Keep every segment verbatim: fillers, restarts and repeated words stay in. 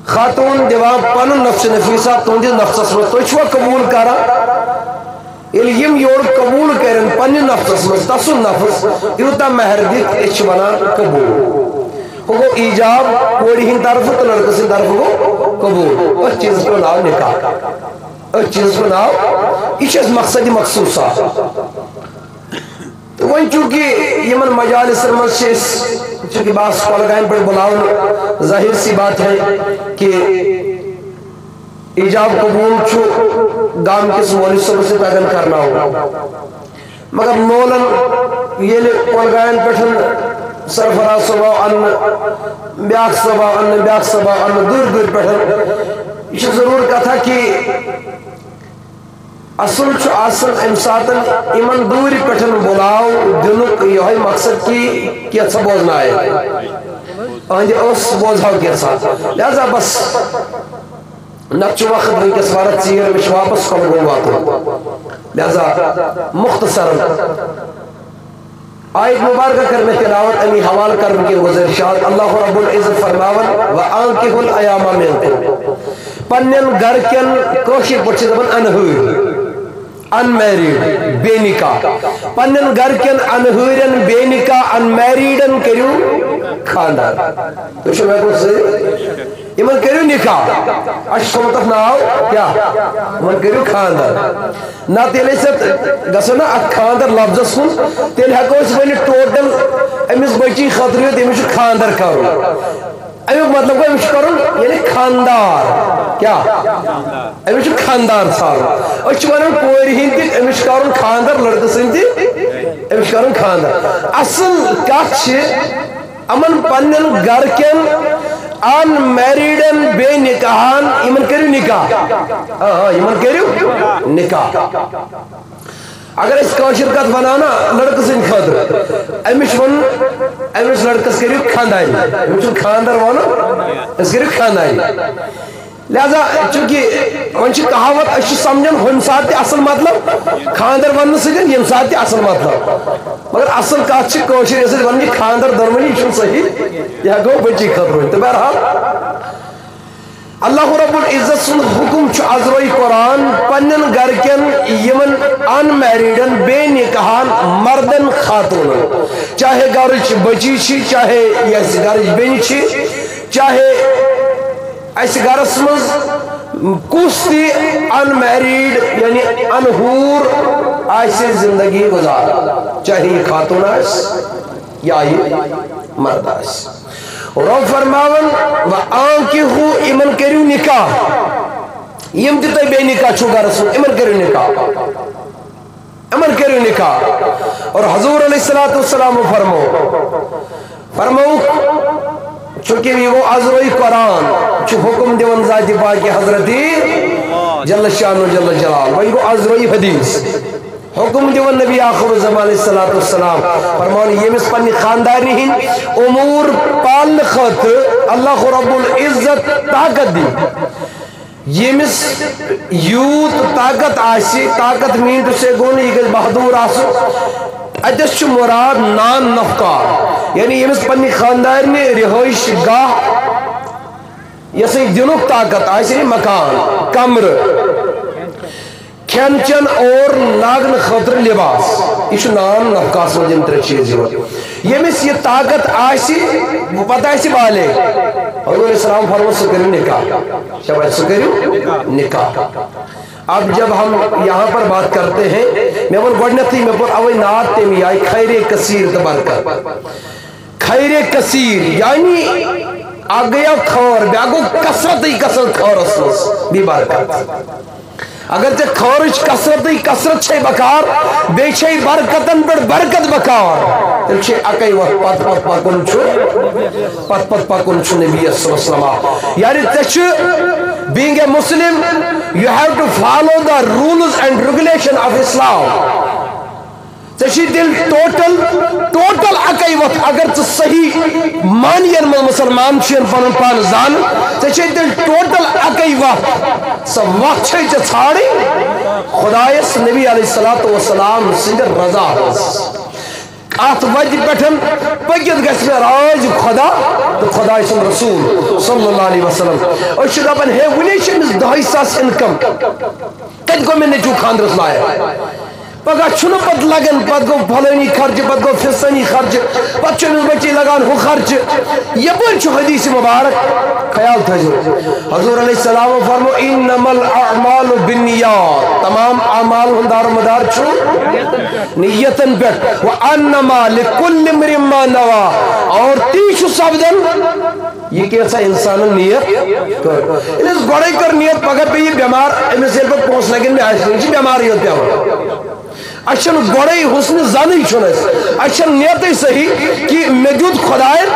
خاتون دِوان پنُن نفس نفیسہ تُہنٛدِس نفسس منٛز، تُہۍ چھِوا قبوٗل کران؟ ییٚلہِ یِم یورٕ قبوٗل کرن پننہِ نفسس منٛز، تسُنٛد نفس یوٗتاہ مہر دِتھ، أسۍ چھِ ونان قبوٗل۔ ہُہ گوٚو ایجاب کورِ ہٕنٛدِ طرفہٕ تہٕ لڑکہٕ سٕنٛدِ طرفہٕ گوٚو قبوٗل۔ أتھۍ چیٖزس گوٚو ناو نکاح۔ أتھۍ چیٖزس گوٚو ناو، یہِ چھُ اَسہِ مقصد مخصوٗص آسان۔ تہٕ وۄنۍ چوٗنٛکہِ یِمن مجالسن منٛز چھِ أسۍ، چوٗنٛکہِ بہٕ آس کۄلگامہِ پٮ۪ٹھ بُلاونہٕ، ظٲہِر سی بات ہے کہِ ایجاب قبوٗل چھُ گامہٕ کِس مولوی صٲبس سۭتۍ تگان کرناوُن۔ مگر مولن ییٚلہِ کۄلگامہِ پٮ۪ٹھ سرفراز صٲب آو اننہٕ، بیٛاکھ صٲب آو اننہٕ، بیٛاکھ صٲب آو اننہٕ، دوٗرِ دوٗرِ پٮ۪ٹھ، یہِ چھِ ضروٗر کتھا کہِ اصل چھُ آسان امہِ ساتن یِمن دوٗرِ پٮ۪ٹھ بُلاو دِنُک یِہوٚے مقصد کہِ کینٛژھا بوزناوِ۔ أہنٛدِ ٲس بوزہو کینٛژھا۔ لہذا بس، نتہٕ چھُ وقت وٕنکیٚس واریاہ ژیٖر، مےٚ چھُ واپس کۄلگوم واتُن۔ لہذا مختصرا آیت مبارکہ کر مےٚ تلاوت، امی حوالہٕ کر بہٕ کینٛہہ گُزٲرِشات۔ اللہ رب العزت فرماوان، "وانکحوا الایامی منکم"، پننٮ۪ن گرٕ کٮ۪ن، کٲشِر پٲٹھۍ چھِ دپان انہٲرۍ، unmarried، بے نکاح، پننٮ۪ن گرٕ کٮ۪ن انہٲرٮ۪ن، بے نکاح، unmarriedن کٔرِو خاندار۔ تُہۍ چھِو مےٚ برونٛہہ سۭتۍ؟ یِمن کٔرِو نکاح۔ اَسہِ چھُ تھوٚمُت اَتھ ناو کیٛاہ؟ یِمن کٔرِو خاندر۔ نتہٕ ییٚلہِ أسۍ اَتھ گژھو نا اَتھ خاندر لفظس کُن، تیٚلہِ ہٮ۪کو أسۍ ؤنِتھ ٹوٹل أمِس بٔچی خٲطرٕ یوت أمِس چھُ خاندر کرُن۔ اَمیُک مطلب گوٚو أمِس چھُ کرُن یعنی خاندار۔ کیٛاہ؟ أمِس چھُ خاندار ژھانڈُن۔ أسۍ چھِ ونان کورِ ہِنٛدۍ تہِ أمِس چھُ کرُن خاندر، لڑکہٕ سٕنٛدۍ تہِ أمِس چھُ کرُن خاندر۔ اصل کتھ چھِ یِمن پننٮ۪ن گرٕ کٮ۪ن unmarriedن، بے نکاحن، یِمن کٔرِو نکاح۔ آ، آ، یِمن کٔرِو نکاح۔ اگر أسۍ کٲشِر کتھ ونو نا لڑکہٕ سٕنٛدِ خٲطرٕ، أمِس چھُ ونُن، أمِس لڑکس کٔرِو خانداری، أمِس چھُنہٕ خاندر ونُن، أسۍ کٔرِو خانداری۔ لہذا چونکہ وۄنۍ چھِ کہاوت، أسۍ چھِ سمجھان ہُمہِ ساتہٕ تہِ اصل مطلب، خاندر وننہٕ سۭتۍ ییٚمہِ ساتہٕ تہِ اصل مطلب۔ مگر اصل کتھ چھِ کٲشِر یۄس أسۍ ونان چھِ خاندر دۄنوٕنی، یہِ چھُنہٕ صحیح، یہِ ہٮ۪کو بٔچی خٲطرٕ ؤنِتھ۔ تہٕ بہرحال، اللہ رب العزت سُنٛد حکم چھُ از روی قرآن پننٮ۪ن گرٕ کٮ۪ن یِمن unmarriedن، بے نکاحن مردن خاتونن، چاہے گرٕچ بچی چھِ، چاہے یۄس گرٕچ بیٚنہِ چھِ، چاہے اسہِ گرس منٛز کُس تہِ unmarried یعنی انہوٗر آسہِ زندگی گُزاران، چاہے یہِ خاتون آسہِ یا یہِ مرد آسہِ۔ رۄب فرماوان، "وانکحوا"، یِمن کٔرِو نکاح۔ یِم تہِ تُہۍ بے نکاح چھِو گرس منٛز، یِمن کٔرِو نکاح۔ یِمن کٔرِو نکاح۔ اور حضور علیہ الصلوۃ والسلام فرمو، فرمووُکھ، چونکہ یہِ گوٚو از روی قرآن، چھُ حکم دِوان ذاتِ پاکہِ حضرتی جل شانہ جل جلال۔ وۄنۍ گوٚو از روی حدیث۔ حکم دِوان نبی آخر الزمان علیہ الصلوۃ والسلام، فرماوان، ییٚمِس پننہِ خاندارنہِ ہٕنٛدۍ امور پالنہٕ خٲطرٕ اللہ رب العزت طاقت دی، ییٚمِس یوٗت طاقت آسہِ، طاقت mean to say گوٚو نہٕ یہِ گژھِ بہادُر آسُن، اَتٮ۪س چھُ مُراد نان نفقہ، یعنی ییٚمِس پننہِ خاندارنہِ رِہٲیِش گاہ یۄسٕے دِنُک طاقت آسہِ، یعنی مکان، کمرٕ، کھٮ۪ن چٮ۪ن اور لاگنہٕ خٲطرٕ لباس۔ یہِ چھُ نان نفقہس منٛز یِم ترٛےٚ چیٖز یِوان۔ ییٚمِس یہِ طاقت آسہِ، پتہٕ آسہِ بالغ، حضور علیہ السلام فرموو، سُہ کٔرِو نکاح۔ شاباش، سُہ کٔرِو نکاح۔ اب جب ہم یہاں پر بات کرتے ہیں، مےٚ ووٚن گۄڈٕنیتھٕے، مےٚ پوٚر اوے نعت تَمی آیہِ، خیر کثیر تہٕ برکت۔ خیر کثیر یعنی اکھ گٔیو خٲر، بیٛاکھ گوٚو کثرتٕے کثرت خٲرس منٛز بیٚیہِ برکت۔ اگر ژےٚ خٲرٕچ کثرتٕے کثرت چھے بکار، بیٚیہِ چھے برکتن پٮ۪ٹھ برکت بکار، تیٚلہِ چھِ اَکٕے وَتھ، پَتہٕ پَتہٕ پَکُن چھُ، پَتہٕ پَتہٕ پَکُن چھُ نبی صلی اللہ علیہ وسلم۔ یعنی ژےٚ چھُ، being a Muslim, you have to follow the rules and regulation of Islam. ژےٚ چھُے تیٚلہِ total، total اَکٕے وَتھ۔ اگر ژٕ صحیح معنی یَن منٛز مُسلمان چھُ یَن پَنُن پان زانُن، ژےٚ چھُے تیٚلہِ total اَکٕے وَتھ۔ سۄ وَتھ چھے ژےٚ ژھانٛڈٕنۍ خۄدایَس، نبی علیہ الصلوۃ والسلام سٕنٛدِ رضا ہٕنٛز۔ اَتھ وَتہِ پٮ۪ٹھ پٔکِتھ گژھِ مےٚ راض خۄدا تہٕ خۄداے سُنٛد رسول صلی اللہ علیہ وسلم۔ أسۍ چھِ دَپان، ہے، وُنے چھِ أمِس دَہَے ساس income، کَتہِ گوٚو مےٚ نیٚچوٗ خانٛدرَس لایق؟ پگاہ چھُنہٕ پَتہٕ لَگان، پَتہٕ گوٚو فلٲنی خرچہٕ، پَتہٕ گوٚو فِستٲنی خرچہٕ، پَتہٕ چھُ أمِس بَچی لَگان ہُہ خرچہٕ۔ یَپٲرۍ چھُ حدیث مُبارک، خیال تھٲیزیو۔ حضور علیہ السلام فرمو، "انما الاعمال بالنیات"، تمام اعمال ہُنٛد دار و مدار چھُ نیتن پٮ۪ٹھ۔ "وانما لکل امرئ ما نویٰ"، اور تی چھُ سپدان، یہِ کینٛژھا اِنسانن نیت کٔر۔ ییٚلہِ أسۍ گۄڈَے کٔر نیت، پگاہ پیٚیہِ یہِ بٮ۪مار، أمِس ییٚلہِ پتہٕ پونٛسہٕ لگن، مےٚ آسہِ نہٕ، یہِ چھِ بٮ۪مارٕے یوت پٮ۪وان۔ اَسہِ چھَنہٕ گۄڈَے حُسنِ ظنٕے چھُنہٕ اَسہِ۔ اَسہِ چھَنہٕ نیتٕے صحیح کہِ مےٚ دیُت خۄدایَن،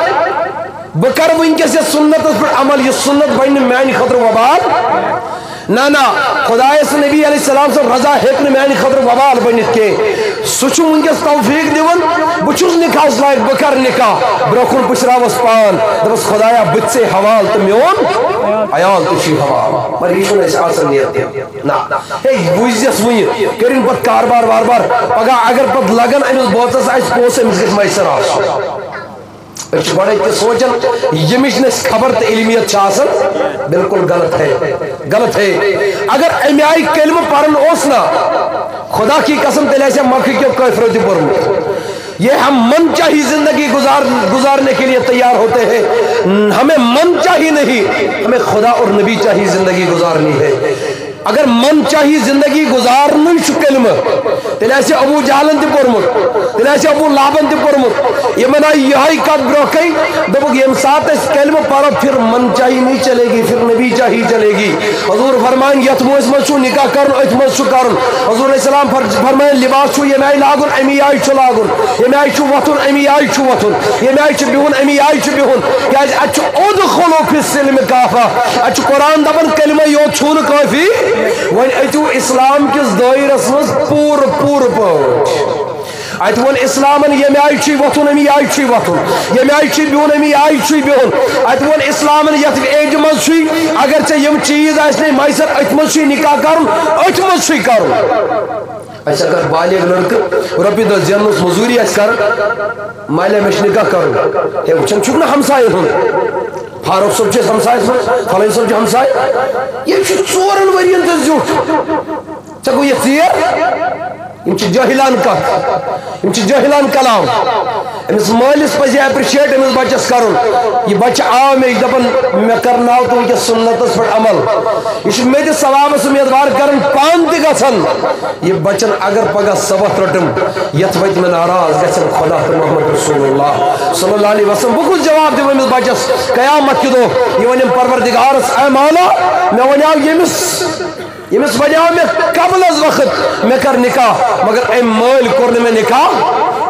بہٕ کَرٕ وٕنۍکٮ۪س یَتھ سُنتَس پٮ۪ٹھ عمل، یہِ سُنت بَنہِ نہٕ میٛانہِ خٲطرٕ وبال۔ نہ، نہ، خۄدایَس نبی علیہ السلام سٕنٛز رضا ہیٚکہِ نہٕ میٛانہِ خٲطرٕ وبال بٔنِتھ کینٛہہ۔ سُہ چھُ وٕنۍکٮ۪س توفیٖق دِوان، بہٕ چھُس نِکاحَس لایق، بہٕ کَرٕ نِکاح۔ برٛونٛہہ کُن پُشراوَس پان، دَپَس، "خۄدایا، بہٕ تہِ ژےٚ حوالہٕ تہٕ میون عیال تہِ چھُے حوالہٕ۔" مگر یہِ چھُنہٕ اَسہِ آسان نیت کینٛہہ۔ نہ، ہے، وٕچھزٮ۪س وٕنہِ، کٔرِن پتہٕ کاربار واربار۔ پگاہ اگر پتہٕ لگن أمِس بٲژس آسہِ پونٛسہٕ، أمِس گژھِ میسر آسُن۔ أسۍ چھِ گۄڈے تہِ سونٛچان، ییٚمِچ نہٕ اَسہِ خبر تہٕ علمیت چھِ آسان، بالکل غلط ہے، غلط ہے۔ اگر اَمہِ آیہِ کلمہٕ پرُن اوس نا، خدا کی قسم، تیٚلہِ آسہِ ہا مکہٕ کیو کٲفرو تہِ پوٚرمُت۔ یہ ہم من چاہی زندگی گزار، گزارنے کے لیے تیار ہوتے ہیں، ہمیں من چاہی نہیں، ہمیں خدا اور نبی چاہی زندگی گزارنی ہے۔ اگر من چاہی زندگی گزارنُے چھُ کلمہٕ، تیٚلہِ آسہِ ابو جہلن تہِ پوٚرمُت، تیٚلہِ آسہِ ابو لہبن تہِ پوٚرمُت۔ یِمن آیہِ یِہے کتھ برونٛہہ کَنہِ، دوٚپُکھ، ییٚمہِ ساتہٕ أسۍ کلمہٕ پرو، پھر من چاہی نہیں چلے گی، پھر نبی چاہی چلے گی۔ حضور فرمان، یتھ موسمس چھُ نکاح کرُن، أتھۍ منٛز چھُ کرُن۔ حضور علیہ السلام فر-، فرمایان، لباس چھُ ییٚمہِ آیہِ لاگُن، امی آیہِ چھُ لاگُن، ییٚمہِ آیہِ چھُ وۄتھُن، امی آیہِ چھُ وۄتھُن، ییٚمہِ آیہِ چھُ بِہُن، امی آیہِ چھُ بِہُن۔ کیازِ اتہِ چھُ ادخلوا فی السلم کافہ۔ اتہِ چھُ قرآن دپان، کلمہ یوت چھُو نہٕ کٲفی، وۄنۍ أژِو اسلام کِس دٲیرس منٛز پوٗرٕ، پوٗرٕ پٲٹھۍ۔ اتہِ ووٚن اسلامن، ییٚمہِ آیہِ چھُے وۄتھُن، امی آیہِ چھُے وۄتھُن، ییٚمہِ آیہِ چھُے بِہُن، امی آیہِ چھُے بِہُن۔ اتہِ ووٚن اسلامن، یتھ ایجہِ منٛز چھُے، اگر ژےٚ یِم چیٖز آسہِ نے میسر، أتھۍ منٛز چھُے نکاح کرُن، أتھۍ منٛز چھُے کرُن۔ اَسہِ اگر بالغ لڑکہٕ رۄپیہِ دہ زیننس مزوٗری آسہِ کران، مالیا مےٚ چھُ نکاح کرُن، ہے، وٕچھان چھُکھ نہ ہمساین ہُنٛد، فاروق صٲب چھُ اَسہِ ہمسایس منٛز، فلٲنۍ صٲب چھُ ہمساے، ییٚمۍ چھُ ژورن ؤرین تہِ زیُٹھ۔ ژےٚ گوٚو یہِ ژیر؟ یِم چھِ جٲہِلان کَتھ، یِم چھِ جٲہِلان کلام۔ أمِس مٲلِس پَزِ appreciate أمِس بَچَس کَرُن۔ یہِ بَچہٕ آو مےٚ، یہِ دَپان، مےٚ کَرناو تہٕ وٕنکیٚس سُنتَس پٮ۪ٹھ عمل۔ یہِ چھُ مےٚ تہِ ثوابَس اُمیدوار کَران، پانہٕ تہِ گژھن۔ یہِ بَچَن اگر پَگاہ سبق رٔٹٕم، یَتھ وَتہِ مےٚ ناراض گژھن خۄدا تہٕ محمد رسول اللہ صلی اللہ علیہ وسلم۔ بہٕ کُس جواب دِمہٕ أمِس بَچَس قیامت کہِ دۄہ؟ یہِ وَنٮ۪م پروردگارَس، اے مولا، مےٚ وَنیٛاو ییٚمِس ییٚمِس وَنیٛاو مےٚ قبل از وقت مےٚ کر نکاح، مگر أمۍ مٲلۍ کوٚر نہٕ مےٚ نکاح۔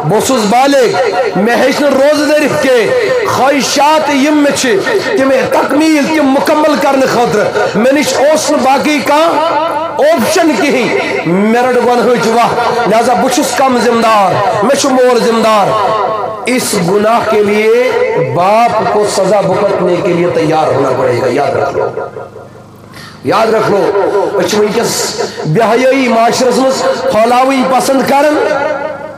بہٕ اوسُس بالغ، مےٚ ہیٚچھ نہٕ روزٕ دٔرِتھ کینٛہہ۔ خواہشات یِم مےٚ چھِ، تِم تکمیٖل، تِم مُکمل کرنہٕ خٲطرٕ مےٚ نِش اوس نہٕ باقٕے کانٛہہ option کِہیٖنۍ۔ مےٚ رٔٹ گۄنہٕچ واہ، لہذا بہٕ چھُس کم ذمہٕ دار، مےٚ چھُ مول ذمہٕ دار۔ اس گناہ کے لیے باپ کو سزا بھگتنے کے لیے تیار ہونا پڑے گا، یاد رکھو۔ یاد رکھو، أسۍ چھِ وٕنکیٚس بے حیٲیی معاشرس منٛز پھٲلاوٕنۍ پسند کران،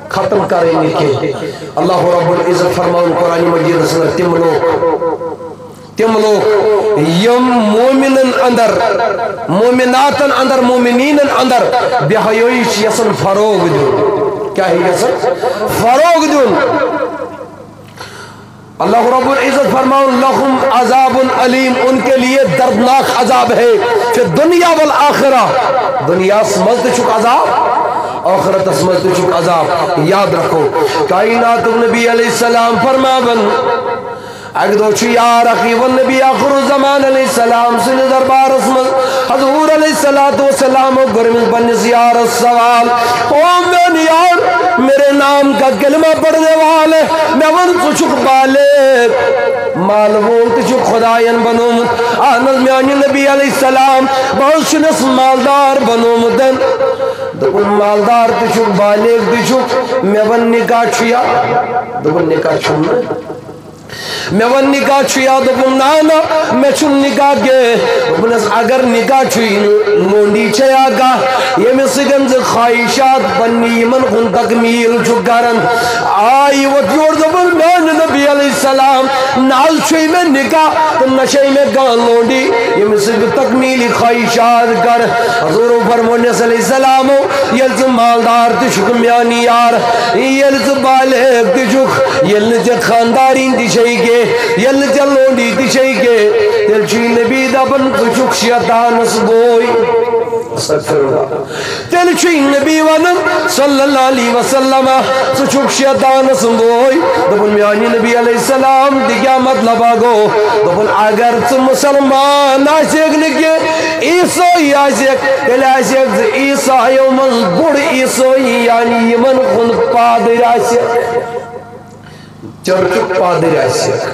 ختم کرٕنۍ نہٕ کینٛہہ۔ اللہ رب العزت فرماوُن قرآن مجیدس اندر، تِم لوٗکھ، تِم لوٗکھ یِم مومنن اندر، مومناتن اندر، مومنینن اندر بے حیٲیی چھِ یژھان فروغ دیُن۔ کیٛاہ ہے یژھان؟ فروغ دیُن۔ اللہ رب العزت فرماؤن، "لہم عذاب علیم"، ان کے لیے دردناک عذاب ہے، فی الدنیا والآخرہ، دنیاہس منٛز تہِ چھُکھ عذاب، آخرتس منٛز تہِ چھُکھ عذاب۔ یاد رکھو، کائناتُک نبی علیہ السلام فرماوان، اکہِ دۄہ چھُ یار اکھ یِوان نبی آخر الزمان علیہ السلام سٕنٛدِس دربارس منٛز۔ حضور علیہ الصلوۃ والسلام کوٚر أمِس پننِس یارس سوال، او میون یار، میرے نام کا کلمہ پڑھنے والے، مےٚ وَن، ژٕ چھُکھ بالغ، مال وول تہِ چھُکھ خداین بنومُت؟ اہن حظ میانہِ نبی علیہ السلام، بہٕ حظ چھُنس مالدار بنومُت۔ دوٚپُن، مالدار تہِ چھُکھ، بالغ تہِ چھُکھ، مےٚ وَن، نکاح چھُ یا؟ دوٚپُن، نکاح چھُم نہٕ۔ مےٚ وَن، نکاح چھُ یا؟ دوٚپُن، نہ نہ، مےٚ چھُنہٕ نکاح کینٛہہ۔ دوٚپُنس، اگر نکاح چھُے نہٕ، لونڈی چھے یا کانٛہہ، ییٚمِس سۭتۍ ژٕ خواہشات پننہِ یِمن ہُنٛد تکمیٖل چھُ کران؟ آے یوت یور، دوٚپُن، میانہِ نبی علیہ السلام، نہ حظ چھُے مےٚ نکاح تہٕ نہ چھے مےٚ کانٛہہ لونڈی ییٚمِس سۭتۍ بہٕ تکمیٖلی خواہشات کرٕ۔ حضور فرمونس علیہ السلام، ییٚلہِ ژٕ مالدار تہِ چھُکھ میانہِ یار، ییٚلہِ ژٕ بالغ تہِ چھُکھ، ییٚلہِ نہٕ ژےٚ خاندارِنۍ تہِ چھے کینٛہہ، ییٚلہِ نہٕ ژےٚ لونڈی تہِ چھے کینٛہہ، تیٚلہِ چھُے نبی دپان، ژٕ چھُکھ شیطانس بوے۔ استغفر اللہ۔ تیٚلہِ چھُے نبی ونان صلی اللہ علیہ وسلم، ژٕ چھُکھ شیطانس بوے۔ دوٚپُن، میانہِ نبی علیہ السلام، تہِ کیٛاہ مطلب گوٚو؟ دوٚپُن، اگر ژٕ مسلمان آسکھ نہٕ کینٛہہ، عیسٲئی آسکھ، تیٚلہِ آسکھ ژٕ عیسایو منٛز بوٚڑ عیسٲئی، یعنی یِمن ہُنٛد پادٕرۍ آسکھ، چرچُک پادٕرۍ آسکھ۔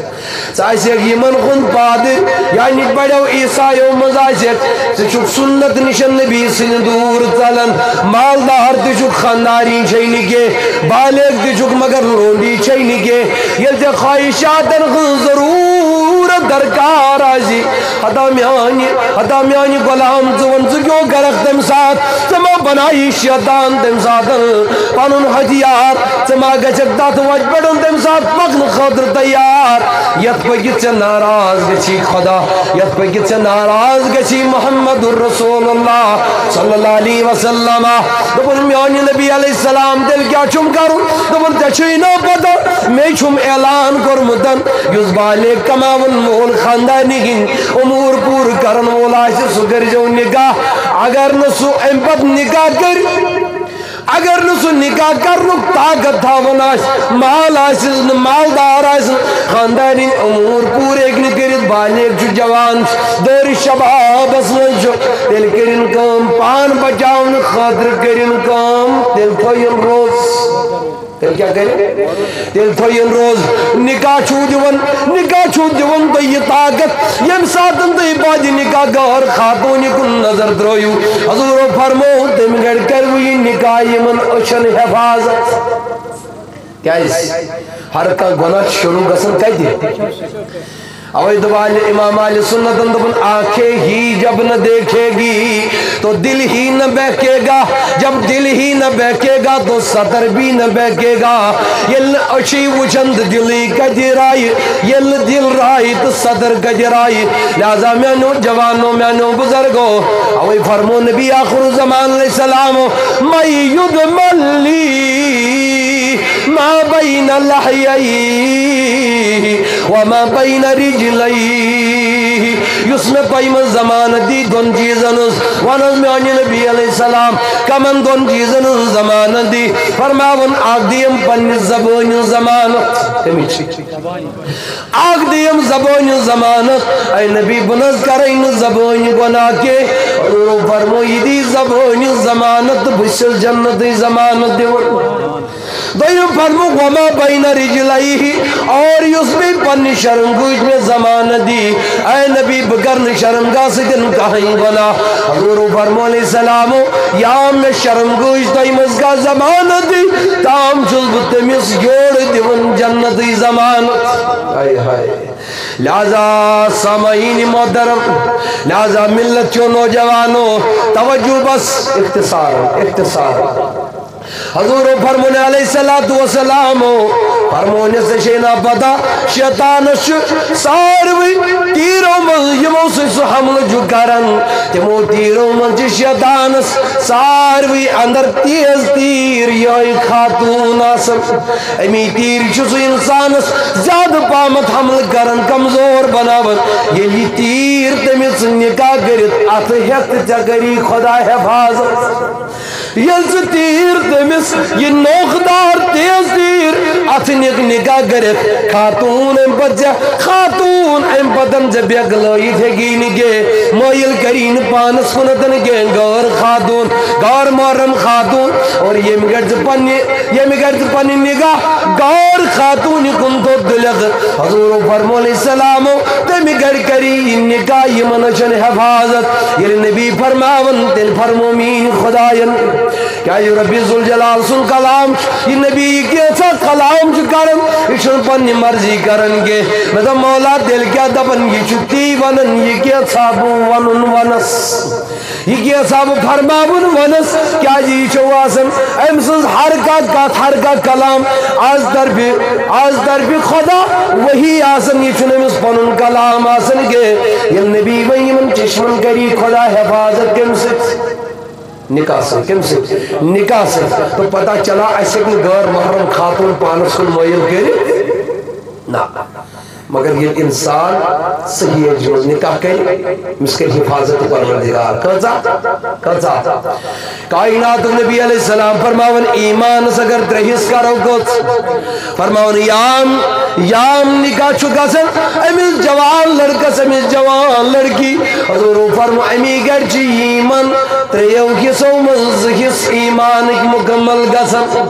ژٕ آسکھ یِمن ہُنٛد پادٕرۍ، یعنی بڑیو عیسایو منٛز آسکھ۔ ژٕ چھُکھ سنت نِشن نبی سٕنٛدِ دوٗر ژلان۔ مالدار تہِ چھُکھ، خاندارِنۍ چھے نہٕ کینٛہہ، بالغ تہِ چھُکھ، مگر لونڈی چھے نہٕ کینٛہہ۔ ییٚلہِ ژےٚ خواہشاتن ہٕنٛز ضروٗرت درکار آسہِ، ہتا میانہِ، ہتا میانہِ غلام، ژٕ وَن، ژٕ کیٛاہ کرکھ تَمہِ ساتہٕ؟ ژٕ ما بناوِ شیطان تَمہِ ساتہٕ پنُن ہتھیار؟ ژٕ ما گژھکھ تتھ وتہِ پٮ۪ٹھ تَمہِ ساتہٕ پکنہٕ خٲطرٕ تیار، یتھ پٔکِتھ ژےٚ ناراض گژھی خدا، یتھ پٔکِتھ ژےٚ ناراض گژھی محمد رسول اللہ صلی اللہ علیہ وسلم؟ دوٚپُن، میانہِ نبی علیہ السلام، تیٚلہِ کیٛاہ چھُم کرُن؟ دوٚپُن، ژےٚ چھُے نا پتہ، مے چھُم اعلان کوٚرمُت، یُس بالغ کماون وول، خاندارنہِ ہٕنٛدۍ امور پوٗرٕ کرن وول آسہِ، سُہ کٔرۍزیو نکاح۔ اگر نہٕ سُہ امہِ پتہٕ نکاح کرِ، اگر نہٕ سُہ نکاح کرنُک طاقت تھاوان آسہِ، مال آسٮ۪س نہٕ، مالدار آسہِ نہٕ، خاندارِنۍ امور پوٗرٕ ہیٚکہِ نہٕ کٔرِتھ، بالغ چھُ، جوان چھُ، دورِ شبابس منٛز چھُ، تیٚلہِ کٔرِن کٲم، پان بچاونہٕ خٲطرٕ کٔرِن کٲم، تیٚلہِ تھٲیِن روزٕ۔ تیٚلہِ کیٛاہ کَرِ؟ تیٚلہِ تھٲیِن روزٕ۔ نکاح چھُو دِوان، نکاح چھُو دِوان تُہۍ یہِ طاقت، ییٚمہِ ساتَن تُہۍ بعد نکاح غٲر خاتوٗنہِ کُن نظر ترٛٲیِو۔ حضوٗرو فرموو، تَمہِ گرِ کَرِوٕ یہِ نکاح یِمَن أچھَن حفاظت۔ کیٛازِ؟ ہر کانٛہہ گۄناہ چھُ شروٗع گژھان کَتہِ؟ اوے دوٚپ اہل، امام اہل سنتن دوٚپُن، آنکھیں ہی جب نہ دیکھے گی تو دل ہی نہ بہکے گا، جب دل ہی نہ بہکے گا تو صدر بھی نہ بہکے گا۔ ییٚلہِ نہٕ أچھی وٕچھن تہٕ دِلٕے کَتہِ راے، ییٚلہِ نہٕ دِل راے تہٕ صدر کَتہِ راے۔ لہذا میانیو جوانو، میانیو بزرگو، اوے فرمو نبی آخر الزمان علیہ السلام، من یضمن لی ما بین لحییہ وما بین رجلیہ، یُس مےٚ تۄہہِ منٛز ضمانت دی دۄن چیٖزن ہٕنٛز۔ وَن حظ میانہِ نبی علیہ السلام، کمن دۄن چیٖزن ہٕنٛز ضمانت دی؟ فرماوُن، اکھ دِیِم پننہِ زبٲنۍ ہٕنٛز ضمانت۔ کمِچ؟ اکھ دِیِم زبٲنۍ ہٕنٛز ضمانت۔ اے نبی، بہٕ نہٕ حظ کرے نہٕ زبٲنۍ گۄناہ کینٛہہ۔ حضوٗرو فرمو، یہِ دی زبٲنۍ ہٕنٛز ضمانت تہٕ بہٕ چھُس جنتٕچ ضمانت دِوان۔ دوٚیِم فرموو، وما بین رجلیہ، اور یُس بیٚیہِ پننہِ شرمگٲہِچ مےٚ ضمانت دی، اے نبی، بہٕ کرٕ نہٕ شرمگاہ سۭتۍ کٕہٕنۍ گۄناہ۔ حضوٗرو فرموو علیہ السلامو، یا مےٚ شرمگٲہِچ تۄہہِ منٛز کانٛہہ ضمانت دی، تام چھُس بہٕ تٔمِس یورٕ دِوان جنتٕچ ضمانت۔ ہاے ہاے۔ لہذا سامعین محترم، لہذا ملت چو نوجوانو، توجہ بس، اختصار، اختصار۔ حضور فرمون علیہ الصلوۃ والسلام فرمون، ژےٚ چھے نا پتہ، شیطانس چھُ ساروٕے تیٖرو منٛز یِمو سۭتۍ سُہ حملہٕ چھُ کران، تِمو تیٖرو منٛز چھِ شیطانس ساروٕے اندر تیز تیٖر یِہوٚے خاتوٗن آسان۔ امی تیٖر چھُ سُہ انسانس زیادٕ پہمتھ حملہٕ کران، کمزور بناوان۔ ییٚلہِ یہِ تیٖر تٔمِس نکاح کٔرِتھ اتھٕ ہٮ۪تھ تہٕ ژےٚ کری خدا حفاظت۔ ییٚلہِ سُہ تیٖر تٔمِس، یہِ نوکھ دار تیز تیٖر، اَتھٕ نِکھ نِکاح کٔرِتھ، خاتوٗن اَمہِ پَتہٕ ژےٚ، خاتوٗن اَمہِ پَتَن ژےٚ بیٚکھ لٲیِتھ ہیٚکی نہٕ کینٛہہ، مٲیِل کَری نہٕ پانَس کُنَتھ کینٛہہ، غٲر خاتوٗن، غٲر محرم خاتوٗن، اور ییٚمہِ گَرِ ژٕ پنٛنہِ، ییٚمہِ گَرِ ژٕ پنٛنہِ نِکاح غٲر خاتوٗنہِ کُن تھوٚد تُلِتھ، حضوٗرو فرموو علیہ السلامو، تَمہِ گَرِ کَری یہِ نِکاح یِمَن أچھَن حفاظت۔ ییٚلہِ نبی فرماوَن، تیٚلہِ فرموو میٛٲنۍ خۄدایَن، کیٛازِ ربِ ذوالجلال سُنٛد کلام چھُ، یہِ نبی یہِ کینٛژھا کلام چھُ کران، یہِ چھُنہٕ پننہِ مرضی کران کینٛہہ۔ مےٚ دوٚپ، مولا، تیٚلہِ کیٛاہ دپان، یہِ چھُ تی ونان، یہِ کینٛژھا بہٕ ونُن ونس، یہِ کینٛژھا بہٕ فرماوُن ونس، کیٛازِ یہِ چھُ آسان أمۍ سٕنٛز ہر کانٛہہ کتھ، ہر کانٛہہ کلام از طرفِ، از طرفِ خدا وحی آسان، یہِ چھُنہٕ أمِس پنُن کلام آسان کینٛہہ۔ ییٚلہِ نبی وۄنۍ یِمن چشمن کری خدا حفاظت کٔمۍ سۭتۍ؟ نکاح سۭتۍ، کٔمۍ سۭتۍ؟ نکاح سۭتۍ۔ تو پتہ چلا، اسہِ ہیٚکہِ نہٕ غٲر محرم خاتون پانس کُن مٲیِل کٔرِتھ۔ نہ۔ مگر ییٚلہِ انسان صحیح ایجہِ منٛز نکاح کرِ، أمِس کرِ حفاظت پروردگار۔ کۭژاہ؟ کۭژاہ؟ کائناتُک نبی علیہ السلام فرماوان، ایمانس اگر ترٛےٚ حصہٕ کرو، کٔژ؟ فرماوان، یام، یام نکاح چھُ گژھان أمِس جوان لڑکس، أمِس جوان لڑکی۔ حضورو فرمو، امی گرِ چھِ یِمن ترٛیٚیو حصو منٛز زٕ حصہٕ ایمانٕکۍ مکمل گژھان۔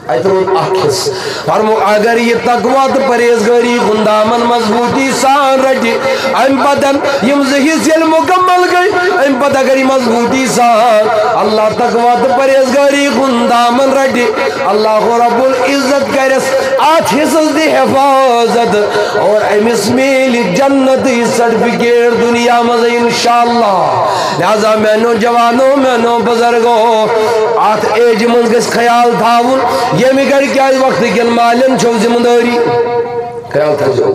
اتہِ روٗد اکھ حصہٕ۔ فرمو، اگر یہِ تقوی تہٕ پرہیزگٲری ہُنٛد دامن مضبوٗطی سان رٹہِ، امہِ پتن یِم زٕ حصہٕ ییٚلہِ مکمل گٔے، امہِ پتہٕ اگر یہِ مضبوٗطی سان اللہ تقوی تہٕ پرہیزگٲری ہُنٛد دامن رٹہِ، اللہ رب العزت کرس اتھ حصس تہِ حفاظت اور أمِس میلہِ جنتٕچ سرٹیفکیٹ دُنیا منٛز انشاءاللہ۔ لہذا میانیو جوانو، میانیو بزرگو، اتھ ایجہِ منٛز گژھِ خیال تھاوُن، ییٚمہِ گرِ کیازِ وقتہٕ کٮ۪ن مالٮ۪ن چھو ذمہٕ دٲری۔ خیال تھٲیزیو۔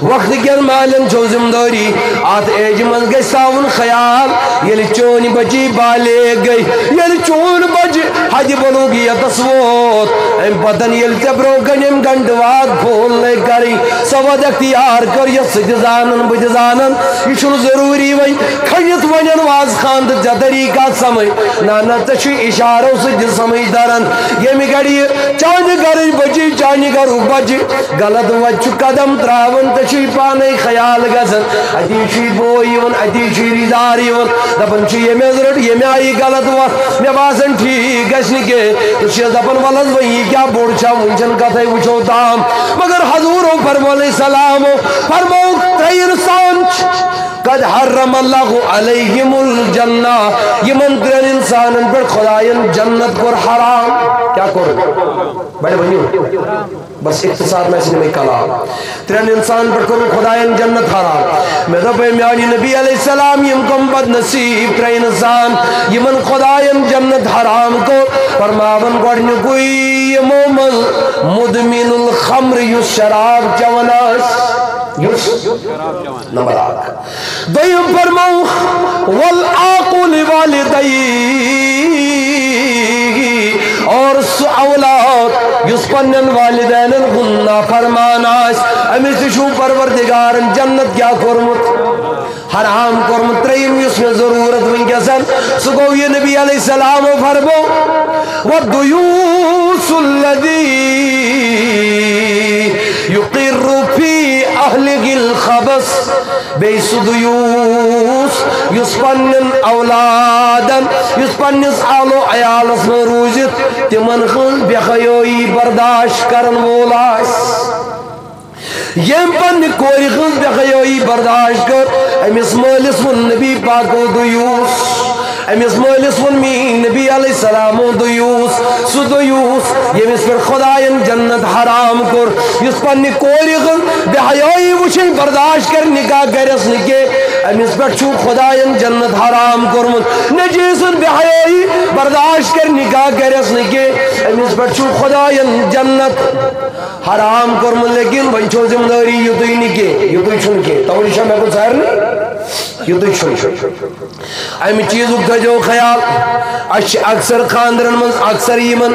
وقتہٕ کٮ۪ن مالٮ۪ن چھو ذمہٕ دٲری، اتھ ایجہِ منٛز گژھِ تھاوُن خیال۔ ییٚلہِ چٲنۍ بچی بالغ گٔے، ییٚلہِ چون بچہِ حدِ بلوغیتس ووت، امہِ پتن ییٚلہِ ژےٚ برونٛہہ کنہِ یِم گنٹہٕ واد فون لگۍ کرٕنۍ، سۄ وتھ اختیار کر، یۄس ژٕ تہِ زانان، بہٕ تہِ زانان، یہِ چھُنہٕ ضروٗری وۄنۍ کھٔنِتھ وۄنۍ وازٕ خان تہٕ ژےٚ طریٖقہ سمجھ۔ نہ، نہ، ژےٚ چھُے اشارو سۭتۍ تہِ سمجھ تران۔ ییٚمہِ گرِ یہِ چانہِ گرٕچ بچی، چانہِ گرُک بچہِ غلط وتہِ چھُ قدم تراوان، ژےٚ چھُے پانے خیال گژھان، اتی چھُے بوے یِوان، اتی چھُے رشتہٕ دار یِوان، دپان چھُ، ییٚمہِ حظ رٔٹ ییٚمہِ آیہِ غلط وتھ، مےٚ باسان ٹھیٖک گژھِ نہٕ کینٛہہ۔ تہٕ چھِ حظ دپان، ولہٕ حظ وۄنۍ یہِ کیٛاہ بوٚڑ چھا، وُنہِ چھَنہٕ کتھے، وٕچھو تام۔ مگر حضورو فرمو علیہ السلامو فرمو، ترٛےٚ انسان چھِ، قد حرم اللہ علیہم الجنہ، یِمن ترٛٮ۪ن انسانن پٮ۪ٹھ خداین جنت کوٚر حرام۔ کیٛاہ کوٚر؟ بڑٕ ؤنِو۔ بس اختصار میں سنمے کلام۔ ترٛٮ۪ن انسان پٮ۪ٹھ کوٚرُن خداین جنت حرام۔ مےٚ دوٚپ، اے میانہِ نبی علیہ السلام، یِم کم بد نصیب ترٛےٚ انسان، یِمن خداین جنت حرام کوٚر۔ فرماوان گۄڈٕنیُکُے یِمو منٛز مدمن الخمر، یُس شراب چٮ۪وان آسہِ۔ یُس؟ نمبر اکھ۔ دوٚیِم فرمووُکھ، والعاق لوالدیہ، اور سُہ اولاد یُس پننٮ۪ن والدینن ہُنٛد نافرمان آسہِ، أمِس تہِ چھُ پروردگارن جنت کیٛاہ کوٚرمُت؟ حرام کوٚرمُت۔ ترٛیٚیِم یُس مےٚ ضروٗرت وٕنکیٚس، سُہ گوٚو یہِ نبی علیہ السلام فرمو، والدیوث الذی یقر فی اہلہ الخبث۔ بیٚیہِ سُہ دیوٗس، یُس پننٮ۪ن اولادن، یُس پننِس اہل و عیالس منٛز روٗزِتھ تِمن ہٕنٛز بے حیٲیی برداشت کرن وول آسہِ۔ ییٚمۍ پننہِ کورِ ہٕنٛز بے حیٲیی برداشت کٔر، أمِس مٲلِس ووٚن نبی پاکو دیوٗس۔ أمِس مٲلِس ووٚن میٛٲنۍ نبی علیہ السلامو دیوٗس، سُہ دیوٗس، ییٚمِس پٮ۪ٹھ خۄدایَن جنت حرام کوٚر، یُس پننہِ کورِ ہٕنٛز بے حیٲیی وٕچھِنۍ برداشت کرِ، نکاح کرٮ۪س نہٕ کینٛہہ، أمِس پٮ۪ٹھ چھُ خۄدایَن جنت حرام کوٚرمُت۔ نیٚچوۍ سٕنٛز بے حیٲیی برداشت کرِ، نکاح کرٮ۪س نہٕ کینٛہہ، أمِس پٮ۪ٹھ چھُ خۄدایَن جنت حرام کوٚرمُت۔ لیکن وۄنۍ چھو ذمہٕ دٲری یُتُے نہٕ کینٛہہ، یُتُے چھُنہٕ کینٛہہ، توے چھا مےٚ کوٚر سارنٕے، یُتُے چھُنہٕ۔ امہِ چیٖزُک تھٲیزیو خیال۔ اسہِ چھِ اکثر خاندرن منٛز، اکثر یِمن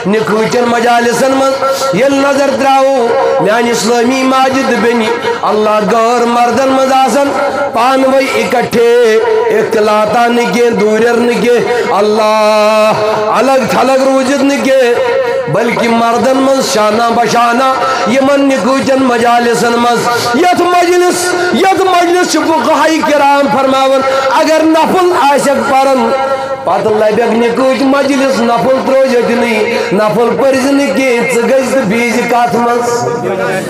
نِکہٕ چٮ۪ن مجالسن منٛز ییٚلہِ نظر ترٛاوو، میانہِ اسلٲمی ماجہِ تہٕ بیٚنہِ، اللہ غٲر مردن منٛز آسان پانہٕ ؤنۍ اِکٹھے۔ اختلاطا نہٕ کینٛہہ، دوٗرٮ۪ر نہٕ کینٛہہ، اللہ الگ تھلگ روٗزِتھ نہٕ کینٛہہ، بلکہِ مردن منٛز شانہ بشانہ یِمن نِکوٗچن مجالسن منٛز، یتھ مجلس، یتھ مجلس چھِ فقہاء کرام فرماوان، اگر نفل آسٮ۪کھ پران، پتہٕ لبٮ۪کھ نِکوٗچ مجلس، نفل ترٲوزِ أتنٕے، نفل پٔرزِ نہٕ کینٛہہ، ژٕ گٔژھ تہٕ بیٚیہِ زِ کتھ منٛز؟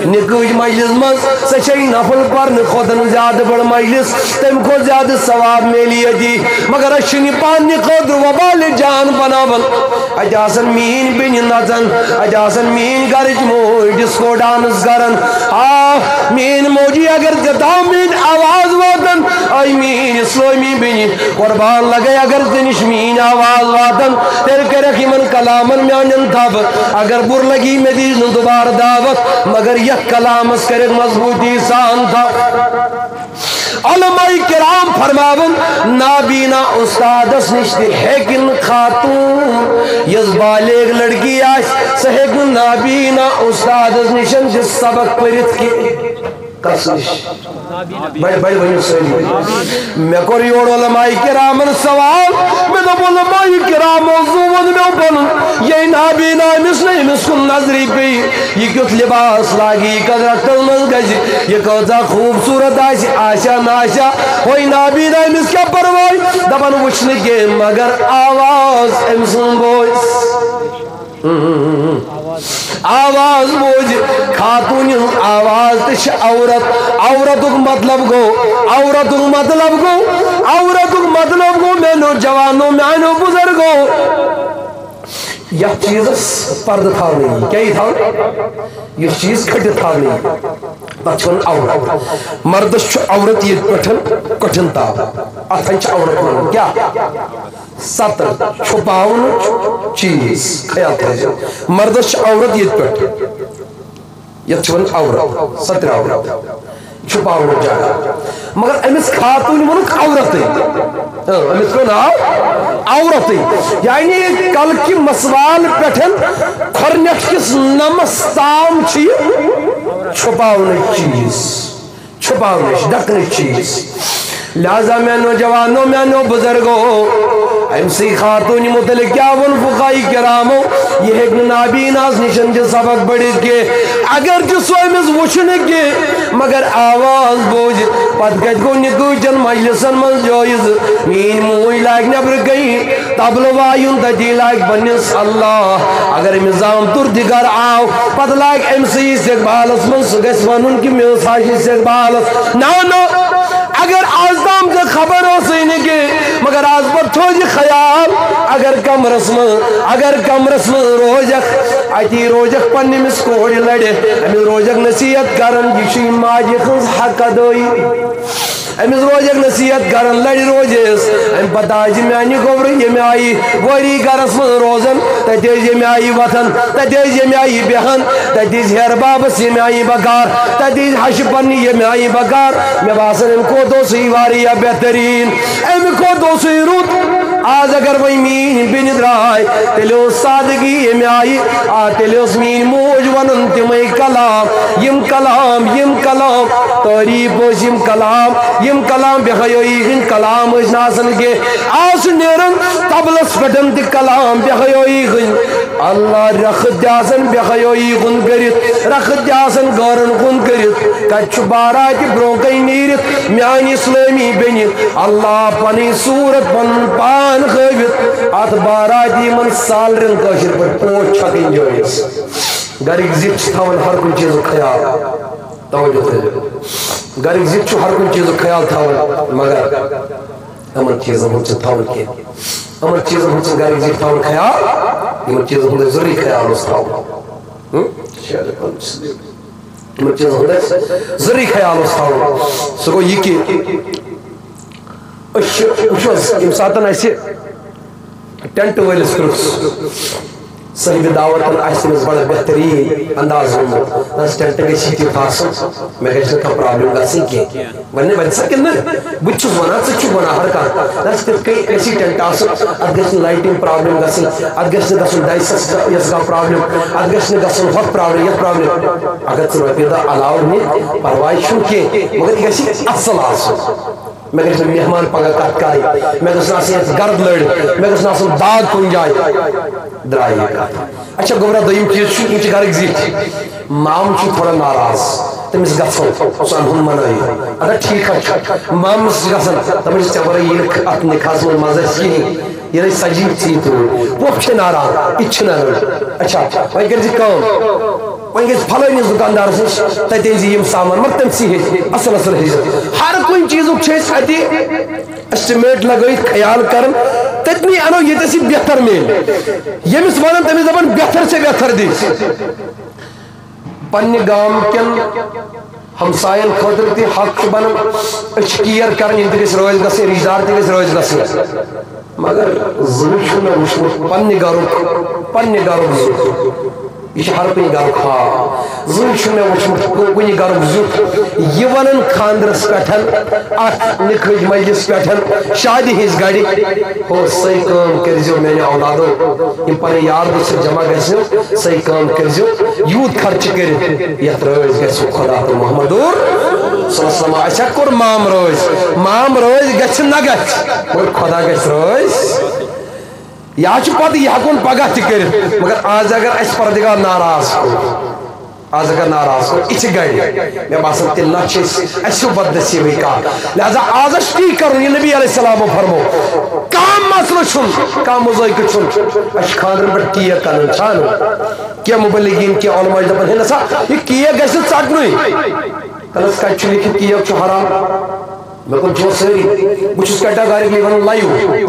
نِکوٗچ مجلس منٛز، ژےٚ چھے نفل پرنہٕ کھۄتہٕ زیادٕ بٔڑ مجلس، تمہِ کھۄتہٕ زیادٕ ثواب میلی أتی۔ مگر أسۍ چھِنہٕ یہِ پننہِ خٲطرٕ وبالِ جان بناوان۔ اتہِ آسن میٲنۍ بیٚنہِ نژان، اتہِ آسن میٲنۍ گرٕچ موج ڈسکو ڈانس کران۔ آ، میٲنۍ موجی اگر ژےٚ تام میٲنۍ آواز واتن، اے میٲنۍ اسلٲمی بیٚنہِ، قربان لگے اگر ژےٚ نِش میٲنۍ آواز واتن، تیٚلہِ کَرٮ۪کھ یِمن کلامن میانٮ۪ن تھپھ۔ اگر بُرٕ لگی، مےٚ دیٖز نہٕ دُبارٕ دعوت، مگر یتھ کلامس کَرٮ۪کھ مضبوٗطی سان تھپھ۔ علماء کرام فرماون، نابینا استادس نِش تہِ ہیٚکہِ نہٕ خاتوٗن، یۄس بالغ لڑکی آسہِ، سۄ ہیٚکہِ نہٕ نابینا استادس نِش تہِ سبق پٔرِتھ کینٛہہ۔ کس نِش؟ بڑِ، بڑِ ؤنِو سٲری۔ مےٚ کوٚر یورٕ علماء کرامن سوال، مےٚ دوٚپ، علماء کرامو زُو ووٚن مےٚ پنُن، یے نابینا أمِس نہٕ أمِس کُن نظرٕے پیٚیہِ، یہِ کیُتھ لباس لاگہِ، یہِ کتھ رٹن منٛز گژھِ، یہِ کۭژاہ خوٗبصوٗرت آسہِ، آسیا نہ آسیا، ہوے نابینا أمِس کیٛاہ پرواے، دپان وٕچھ نہٕ کینٛہہ، مگر آواز أمۍ سُنٛد بوز۔ آواز بوزِ، خاتوٗنہِ ہٕنٛز آواز تہِ چھِ عورت۔ عورتُک مطلب گوٚو، عورتُک مطلب گوٚو، عورتُک مطلب گوٚو، میٛانیو جوانو، میٛانیو بُزرگو، یَتھ چیٖزَس پردٕ تھاونہٕ یی۔ کیٛاہ یی تھاونہٕ؟ یُس چیٖز کھٔٹِتھ تھاونہٕ یی، تَتھ چھِ وَنان عورت۔ مردَس چھُ عورت ییٚتہِ پٮ۪ٹھ کۄٹھٮ۪ن تام، اَتھ ہَن چھِ عورت وَنان۔ کیٛاہ؟ ستر، چھپاونٕچ چیٖز، خیال تھٲیزیو۔ مردس چھِ عورت ییٚتہِ پٮ۪ٹھ، یتھ چھِ ونان عورت، سترِ عورت، چھپاونٕچ جاے۔ مگر أمِس خاتوٗنہِ ووٚنُکھ عورتٕے۔ اۭں، أمِس کیٛاہ ناو؟ عورتٕے۔ یعنی کلکہِ مسوال پٮ۪ٹھ کھۄرنٮ۪ٹھ کِس نمس تام چھِ یہِ چھپاونٕچ چیٖز۔ چھپاونٕچ، ڈھکنٕچ چیٖز۔ لہذا میانیو جوانو، میانیو بزرگو، أمۍ سٕے خاتوٗنہِ مُتعلِق کیٛاہ ووٚن فقہاء کرامو؟ یہِ ہیٚکہِ نہٕ نابیناہس نِش تہِ سبق پٔرِتھ کینٛہہ، اگر تہِ سُہ أمِس وُچھِ نہٕ کینٛہہ، مگر آواز بوزِ۔ پتہٕ کتہِ گوٚو نِکٲح چٮ۪ن مجلسن منٛز جٲیز؟ میٲنۍ موج لاگہِ نٮ۪برٕ کنہِ طبلہٕ وایُن، تتی لاگہِ پننِس اللہ۔ اگر أمِس زامتُر تہِ گرٕ آو، پتہٕ لاگہِ أمۍ سٕے استقبالس منٛز، سُہ گژھِ ونُن کہِ مےٚ ٲس ہا یہِ استقبالس۔ نہ، نہ، اگر آز تام ژےٚ خبر ٲسٕے نہٕ کینٛہہ، مگر آز پتہٕ تھٲوزِ خیال، اگر کمرس منٛز، اگر کمرس منٛز روزکھ، اتی روزکھ پننہِ أمِس کورِ لرِ، أمِس روزکھ نصیحت کران، یہِ چھِ ماجہِ ہٕنٛز حق ادٲیی۔ أمِس روزکھ نصیحت کران، لرِ روزٮ۪س۔ اَمہِ پتہٕ آسہِ میانہِ گوٚبرٕ ییٚمہِ آیہِ وٲری گرس منٛز روزان، تتہِ ٲسۍ ییٚمہِ آیہِ وۄتھان، تتہِ ٲسۍ ییٚمہِ آیہِ بیٚہان، تتہِ ٲسۍ ہیرٕ بابس ییٚمہِ آیہِ بکار، تتہِ ٲسۍ ہشہِ پننہِ ییٚمہِ آیہِ بکار۔ مےٚ باسان، اَمہِ کھۄتہٕ اوسُے واریاہ بہتریٖن، اَمہِ کھۄتہٕ اوسُے رُت۔ آز اگر وۄنۍ میٲنۍ بیٚنہِ درٛاے، تیٚلہِ اوس سادگی ییٚمہِ آیہِ، آ، تیٚلہِ ٲس میٲنۍ موج ونان تِمے کلام، یِم کلام، یِم کلام، تعریف ٲسۍ یِم کلام، یِم کلام بے حیٲیی ہٕنٛدۍ کلام ٲسۍ نہٕ آسان کینٛہہ۔ آز چھُ نیران طبلس پٮ۪ٹھ تہِ کلام بے حیٲیی ہٕنٛدۍ۔ اللہ، رخت تہِ آسان بے حیٲیی ہُنٛد کٔرِتھ، رخت تہِ آسان غٲرن ہُنٛد کٔرِتھ۔ کتہِ چھُ باراتہِ برونٛہہ کنہِ نیٖرِتھ میانہِ اسلٲمی بیٚنہِ؟ اللہ پنٕنۍ صوٗرت، پنُن پان ہٲوِتھ اتھ باراتہِ یِمن سالرٮ۪ن کٲشِر پٲٹھۍ پوش چھکٕنۍ جٲیِز۔ گرٕکۍ زِٹھۍ چھِ تھاوان ہر کُنہِ چیٖزُک خیال۔ توجہ تھٲیِو۔ گرٕکۍ زِٹھۍ چھِ ہر کُنہِ چیٖزُک خیال تھاوان، مگر یِمن چیٖزن ہُنٛد چھُنہٕ تھاوُن کینٛہہ۔ یِمن چیٖزن ہُنٛد چھُنہٕ گرِکۍ زِٹھۍ تھاوُن خیال، یِمن چیٖزن ہُنٛد اَسہِ ضروٗری خیال اوس تھاوُن۔ ہُم؟ یِمن چیٖزن ہُنٛد اَسہِ ضروٗری خیال اوس تھاوُن۔ سُہ گوٚو یہِ کہِ أسۍ چھِ، وٕچھِو حظ، ییٚمہِ ساتن اَسہِ ٹینٹ وٲلِس پرٛژھ، صٲحبِ دعوتن آسہِ تٔمِس بڑٕ بہتریٖن انداز ووٚنمُت، نہ حظ، ٹینٹ گژھِ یہِ تیُتھ آسُن، مےٚ گژھِ نہٕ کانٛہہ پرابلم گژھٕنۍ کینٛہہ۔ وۄنۍ، وۄنۍ چھا کِنہٕ نہٕ؟ بہٕ تہِ چھُس وَنان، ژٕ تہِ چھُکھ وَنان ہر کانٛہہ۔ نہ حظ، تِتھ کٔنۍ گژھِ یہِ ٹینٹ آسُن، اَتھ گژھِ نہٕ لایٹِنٛگ پرابلم گژھٕنۍ، اَتھ گژھِ نہٕ گژھُن ڈایسَس یۄس کانٛہہ پرابلم، اَتھ گژھِ نہٕ گژھُن ہۄتھ پرابلم، یَتھ پرابلم۔ اگر ژٕ رۄپیہِ دَہ علاوٕ نِکھ، پرواے چھُنہٕ کینٛہہ، مگر یہِ گژھِ اَصٕل آسُن۔ مےٚ گژھِ نہٕ مہمان پگاہ کتھ کرٕنۍ، مےٚ گٔژھ نہٕ آسٕنۍ یتھ گرد لٔڑ، مےٚ گٔژھ نہٕ آسُن داغ کُنہِ جایہِ۔ درٛاے یہِ کتھ۔ اچھا گوٚبرا، دوٚیِم چیٖز چھُ، یِم چھِ گرٕکۍ زِٹھۍ۔ مام چھُ تھوڑا ناراض، تٔمِس گژھو سُہ انہون منٲیِتھ۔ ادا ٹھیٖک حظ چھُ، مامس چھِ گژھان، دپان چھِ، "ژےٚ ورٲے یی نہٕ اتھ نکاحس منٛز مزٕ اسہِ کِہیٖنۍ، یہِ نَے سجی ژٕے ترٛوو، پوٚپھ چھے ناراض، یہِ تہِ چھِنہٕ انان۔" اچھا، وۄنۍ کٔرۍ زِ کٲم، وۄنۍ گژھِ فلٲنِس دُکاندارَس نِش، تَتہِ أنۍ زِ یِم سامان، مگر تٔمۍ سٕے ہیٚتۍ اَصٕل اَصٕل ہیٚچھِ۔ ہر کُنہِ چیٖزُک چھِ أسۍ اَتہِ estimate لگٲیِتھ خیال کران، تٔتنی اَنو ییٚتٮ۪س یہِ بہتر میلہِ۔ ییٚمِس وَنان، تٔمِس دَپان، "بہتر سے بہتر دِ۔" پننہِ گام کٮ۪ن ہمساین خٲطرٕ تہِ حق چھُ بنان، أسۍ چھِ care کران، یِم تہِ گٔژھۍ رٲضۍ گژھٕنۍ، رشتہٕ دار تہِ گٔژھۍ رٲضۍ گژھٕنۍ۔ مگر زٕہٕے چھُنہٕ مےٚ وُچھمُت پننہِ گرُک، پننہِ گرُک زیُٹھ۔ یہِ چھُ ہر کُنہِ گرُک حال۔ زٕہٕے چھُنہٕ مےٚ وُچھمُت کُ-، کُنہِ گرُک زیُٹھ یہِ ونان خاندرس پٮ۪ٹھ، اتھ نکاحٕچ مجلس پٮ۪ٹھ، شادی ہٕنٛز گڑِ، ہو، سۄے کٲم کٔرۍزیو میانہِ اولادو، یِم پنٕنۍ یار دوست جمع گژھن، سۄے کٲم کٔرۍزیو، یوٗت خرچہٕ کٔرِتھ یتھ رٲضۍ گژھِ خدا تہٕ محمدُر صلی اللہ علیہ وسلم۔ اسہِ ہا کوٚر مام رٲضۍ، مام رٲضۍ گژھِ نہ گژھِ، مگر خدا گژھِ رٲضۍ۔ یا چھُ پتہٕ یہِ ہٮ۪کُن پگاہ تہِ کٔرِتھ، مگر آز اگر اسہِ پردگار ناراض کوٚر، آز اگر ناراض کوٚر، یہِ چھِ گرِ۔ مےٚ باسان، تیٚلہِ نہ چھِ أسۍ، اسہِ ہیوٗ بدنصیٖبٕے کانٛہہ۔ لہذا آز آسہِ تی کرُن، یہِ نبی علیہ السلامو فرمو۔ کانٛہہ مسلہٕ چھُنہٕ، کانٛہہ مضٲیقہٕ چھُنہٕ۔ اسہِ چھِ خانٛدرن پٮ۪ٹھ cake انٕنۍ، چھا انٕنۍ؟ کینٛہہ مبلغین، کینٛہہ علماء چھِ دپان، ہے نسا، یہِ cake گژھِ نہٕ ژٹنُے۔ تلس کتہِ چھُ لیکھِتھ cake چھُ حرام؟ مےٚ کُن چھِو سٲری، بہٕ چھُس categorically ونان live۔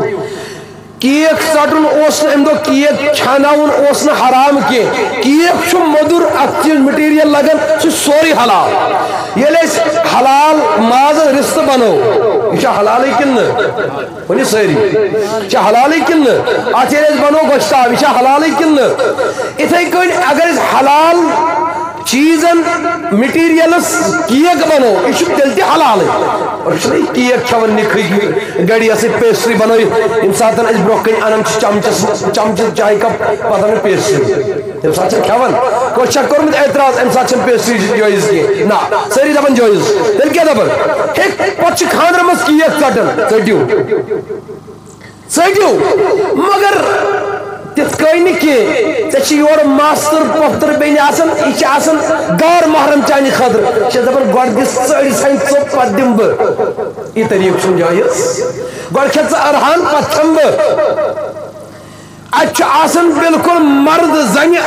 Cake ژٹُن اوس نہٕ امہِ دۄہ، cake کھیاناوُن اوس نہٕ حرام کینٛہہ۔ Cake چھُ مۄدُر، اتھ چھِ material لگان، سُہ چھُ سورُے حلال۔ ییٚلہِ أسۍ حلال مازٕ رِستہٕ بنو، یہِ چھا حلالٕے کِنہٕ نہٕ؟ ؤنِو سٲری، یہِ چھا حلالٕے کِنہٕ نہٕ؟ اتھ ییٚلہِ أسۍ بنو گۄشتاب، یہِ چھا حلالٕے کِنہٕ نہٕ؟ اِتھے کٔنۍ اگر أسۍ حلال چیٖزن، materialس cake بنو، یہِ چھُ تیٚلہِ تہِ حلالٕے۔ أسۍ چھِنہٕ یہِ cake کھٮ۪وان نِکھٕے گڑی، یۄس یہِ pastry بنٲوِتھ، ییٚمہِ ساتہٕ أسۍ برٛونٛہہ کنہِ انان چھِ چمچس، چمچہٕ چایہِ cup، پتہٕ انان pastry۔ تَمہِ ساتہٕ چھِنہٕ کھٮ۪وان۔ کٲنٛسہِ چھا کوٚرمُت اعتراض، امہِ ساتہٕ چھَنہٕ pastry جٲیز کینٛہہ؟ نہ، سٲری دپان جٲیز۔ تیٚلہِ کیٛاہ دپان؟ ہے، پتہٕ چھِ خانٛدرٕ منٛز cake ژٹان، ژٔٹِو۔ ژٔٹِو، مگر تِتھ کٔنۍ نہٕ کینٛہہ۔ ژےٚ چھِ یورٕ ماستٕر پۄپھتٕر بیٚنہِ آسان، یہِ چھِ آسان غٲر محرم چانہِ خٲطرٕ۔ یہِ چھِ دَپان، "گۄڈٕ دِ ژٔڑۍ ژھَنہِ ژوٚپ، پَتہٕ دِمہٕ بہٕ۔" یہِ طریٖقہٕ چھُنہٕ جٲیِز۔ گۄڈٕ کھےٚ ژٕ أرہان، پَتہٕ کھٮ۪مہٕ بہٕ۔ اَتہِ چھُ آسان بالکل مرد زَنہِ،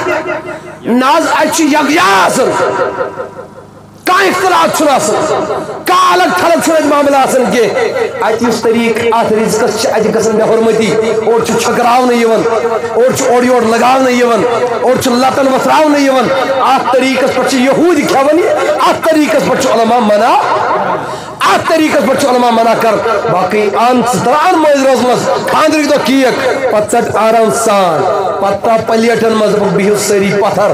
نہ حظ، اَتہِ چھُ یکجا آسان۔ کانٛہہ اختلاف چھُنہٕ آسان، کانٛہہ الگ تھلگ چھُنہٕ اَتہِ معاملہٕ آسان کینٛہہ۔ اَتہِ یُس طریٖقہٕ اَتھ رِزقَس چھِ، اَتہِ گژھان بے حرمتی، اورٕ چھُ چھٔکراونہٕ یِوان، اورٕ چھُ اورٕ یورٕ لگاونہٕ یِوان، اورٕ چھُ لَتَن وۄتھراونہٕ یِوان۔ اَتھ طریٖقَس پٮ۪ٹھ چھِ یہوٗدۍ کھٮ۪وان یہِ، اَتھ طریٖقَس پٮ۪ٹھ چھُ علماء منع، اَتھ طریٖقَس پٮ۪ٹھ چھُ علماء منع کَران۔ باقٕے اَن ژٕ ترٛاو اَن مٲنٛزِ رٲژ منٛز خانٛدرٕکۍ دۄہ cake، پَتہٕ ژَٹ آرام سان، پَتہٕ ترٛاو پلیٹَن منٛز، دوٚپُکھ، "بِہِو سٲری پَتھَر۔"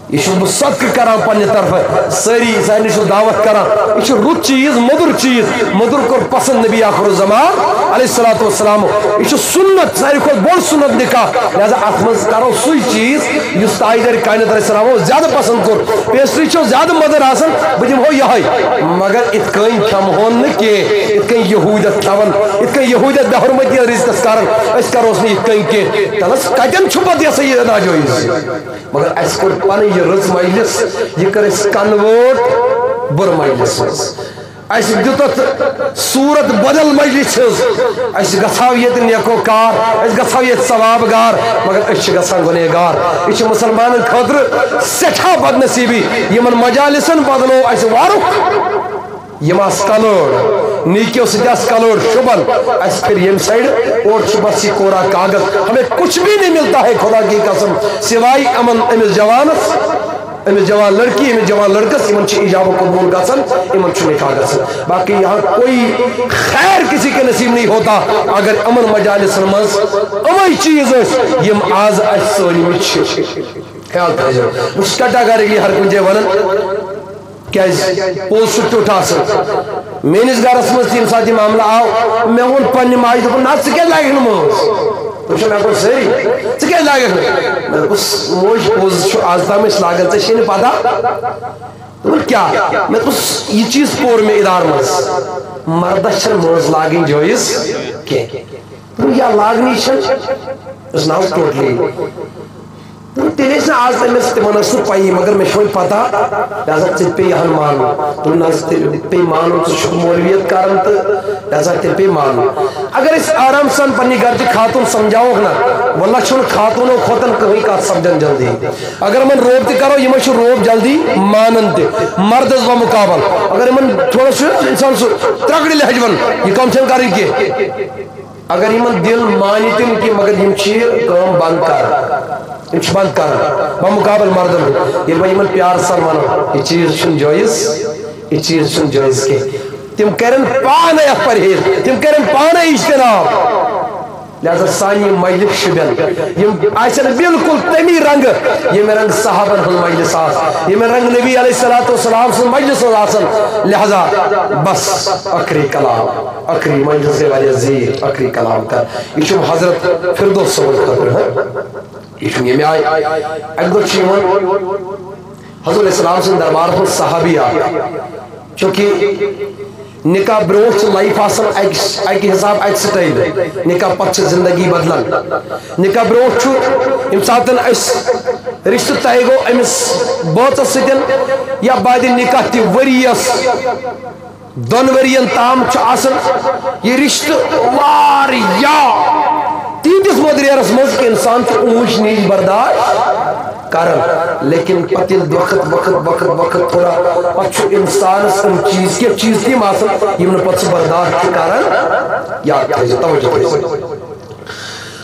یہِ چھُس بہٕ صدقہٕ کران پننہِ طرفہٕ، سٲری سارنٕے چھُس دعوت کران۔ یہِ چھُ رُت چیٖز، مۄدُر چیٖز۔ مۄدُر کوٚر پسند نبی آخر الزمان علیہ الصلوۃ والسلام۔ یہِ چھُ سُنت، ساروی کھۄتہٕ بوٚڑ سُنت نکاح۔ لہذا اتھ منٛز کرو سُے چیٖز یُس تاجدار کائنات علیہ السلامو زیادٕ پسند کوٚر۔ Pastry چھو زیادٕ مۄدٕر آسان، بہٕ دِمہو یہے، مگر اتھ کٔنۍ کھٮ۪مہون نہٕ کینٛہہ، اتھ کٔنۍ یہوٗدیت کھٮ۪وان، اتھ کٔنۍ یہوٗدیت بے حرمتی رزقس کران، أسۍ کروس نہٕ یتھ کٔنۍ کینٛہہ۔ تلس کتٮ۪ن چھُ پتہٕ یہِ ہسا یہِ ناجٲیز؟ مگر اسہِ کوٚر پنٕنۍ یہِ رٕژ مجلس، یہِ کٔر اسہِ convert بُرٕ مجلس منٛز۔ اسہِ دیُت اتھ صورت بدل مجلس ہٕنٛز۔ اسہِ گژھاو ییٚتہِ نیکو کار، اسہِ گژھاو ییٚتہِ ثواب گار، مگر أسۍ چھِ گژھان گۄنہگار۔ یہِ چھِ مسلمانن خٲطرٕ سٮ۪ٹھاہ بدنصیٖبی۔ یِمن مجالسن بدلو اسہِ وارُک۔ یِم آسہٕ کلٲڑ، نیکیو سۭتۍ آسہٕ کلٲڑ شوٗبان۔ اسہِ پھِر ییٚمہِ side، اورٕ چھُ بس یہِ کورا کاغذ۔ ہمیں کچھ بھی نہیں ملتا ہے خدا کی قسم، سوائے امن، أمِس جوانس، أمِس جوان لڑکی، أمِس جوان لڑکس، یِمن چھُ ایجاب و قبول گژھان، یِمن چھُ نکاح گژھان۔ باقی یہاں کوئی خیر کسی کے نصیب نہیں ہوتا۔ اگر یِمن مجالسن منٛز یِمے چیٖز ٲسۍ، یِم آز اسہِ سٲنۍ یِم چھِ۔ خیال تھٲیزیو، بہٕ چھُس categorically ہر کُنہِ جایہِ ونان۔ کیازِ؟ پوٚز چھُ ٹیوٚٹھ آسان۔ میٲنِس گرس منٛز تہِ ییٚمہِ ساتہٕ یہِ معاملہٕ آو، مےٚ ووٚن پننہِ ماجہِ، دوٚپُن، "نہ، ژٕ کیازِ لاگکھ نہٕ مٲنٛز؟" تُہۍ چھِو مےٚ پٮ۪ٹھ سٲری، "ژٕ کیازِ لاگکھ نہٕ؟" مےٚ دوٚپُس، "موج، پوٚز چھُ، از تام ٲسۍ لاگان، ژےٚ چھے نہٕ پتہ۔" دوٚپُن، کیٛاہ؟ مےٚ دوٚپُس، یہِ چیٖز پوٚر مےٚ اِدارٕ منٛز، مردس چھَنہٕ مٲنٛز لاگٕنۍ جٲیِز کینٛہہ۔ دوٚپُن، یا لاگنی چھَنہٕ، یُس ناو ٹوٹلی۔ دوٚپُن، تیٚلہِ ٲسۍ نہٕ آز تٔمِس، تِمن ٲس نہٕ پَیی، مگر مےٚ چھِ وۄنۍ پَتہ، لہذا ژےٚ پیٚیہِ ہن مانُن۔ دوٚپُن، نہ حظ، تیٚلہِ پیٚیہِ مانُن، ژٕ چھُکھ مولویت کران تہٕ لہذا تیٚلہِ پیٚیہِ مانُن۔ اگر أسۍ آرام سان پننہِ گرچہِ خاتوٗن سمجھاووکھ نہ، واللہ چھُنہٕ خاتوٗنو کھۄتن کٕہٕنۍ کتھ سپدان جلدی۔ اگر یِمن روب تہِ کرو، یِمے چھِ روب جلدی مانان تہِ۔ مردس بمقابل اگر یِمن تھوڑا سُہ انسان سُہ ترکڑِ لہجہِ ونان، یہِ کٲم چھنہٕ کرٕنۍ کینٛہہ۔ اگر یِمن دل مانہِ تہِ نہٕ کینٛہہ، مگر یِم چھِ یہِ کٲم بنٛد کران۔ یِم چھِ بنٛد کران بمقابل مردن۔ ییٚلہِ وۄنۍ یِمن پیار سان ونو، یہِ چیٖز چھُنہٕ جٲیز، یہِ چیٖز چھُنہٕ جٲیز کینٛہہ، تِم کرن پانے اتھ پرہیز، تِم کرن پانے اجتناب۔ لہذا سانہِ یِم مجلس شُبٮ۪ن، یِم آسن بالکل تمی رنگہٕ، ییٚمہِ رنگہٕ صحابن ہُنٛد مجلس آس، ییٚمہِ رنگہٕ نبی علیہ الصلوۃ والسلام سُنٛد مجلس اوس آسان۔ لہذا بس ٲخری کلام، ٲخری مجلس گٔے واریاہ زیٖٹھ، ٲخری کلام کر۔ یہِ چھُ حضرت فردوس صٲبن خٲطرٕ، ہاں؟ یہِ چھُ ییٚمہِ آیہِ۔ اَکہِ دۄہ چھُ یِوان حضور علیہ السلام سٕنٛدِ دربارس منٛز صحابی اکھ، چونکہ نکاح برونٛٹھ چھِ لایف آسان اکہِ، اکہِ حساب، اکہِ سٹایل۔ نکاح پتہٕ چھِ زندگی بدلان۔ نکاح برونٛٹھ چھُ ییٚمہِ ساتہٕ أسۍ رشتہٕ طے گوٚو أمِس بٲژس سۭتۍ یا بعد نکاح تہِ ؤریَس دۄن ؤرین تام چھُ آسان یہِ رشتہٕ واریاہ تیٖتِس مدریرس منٛز کہِ انسان چھُ اوٗنچ نیٖچ برداشت کران، لیکن پتہٕ ییٚلہِ وقت، وقت، وقت، وقت تھوڑا، پتہٕ چھُ انسانس تِم چیٖز، کینٛہہ چیٖز تِم آسان، یِم نہٕ پتہٕ سُہ برداشت چھُ کران۔ یاد تھٲیزیو، توجہ تھٲیزیو۔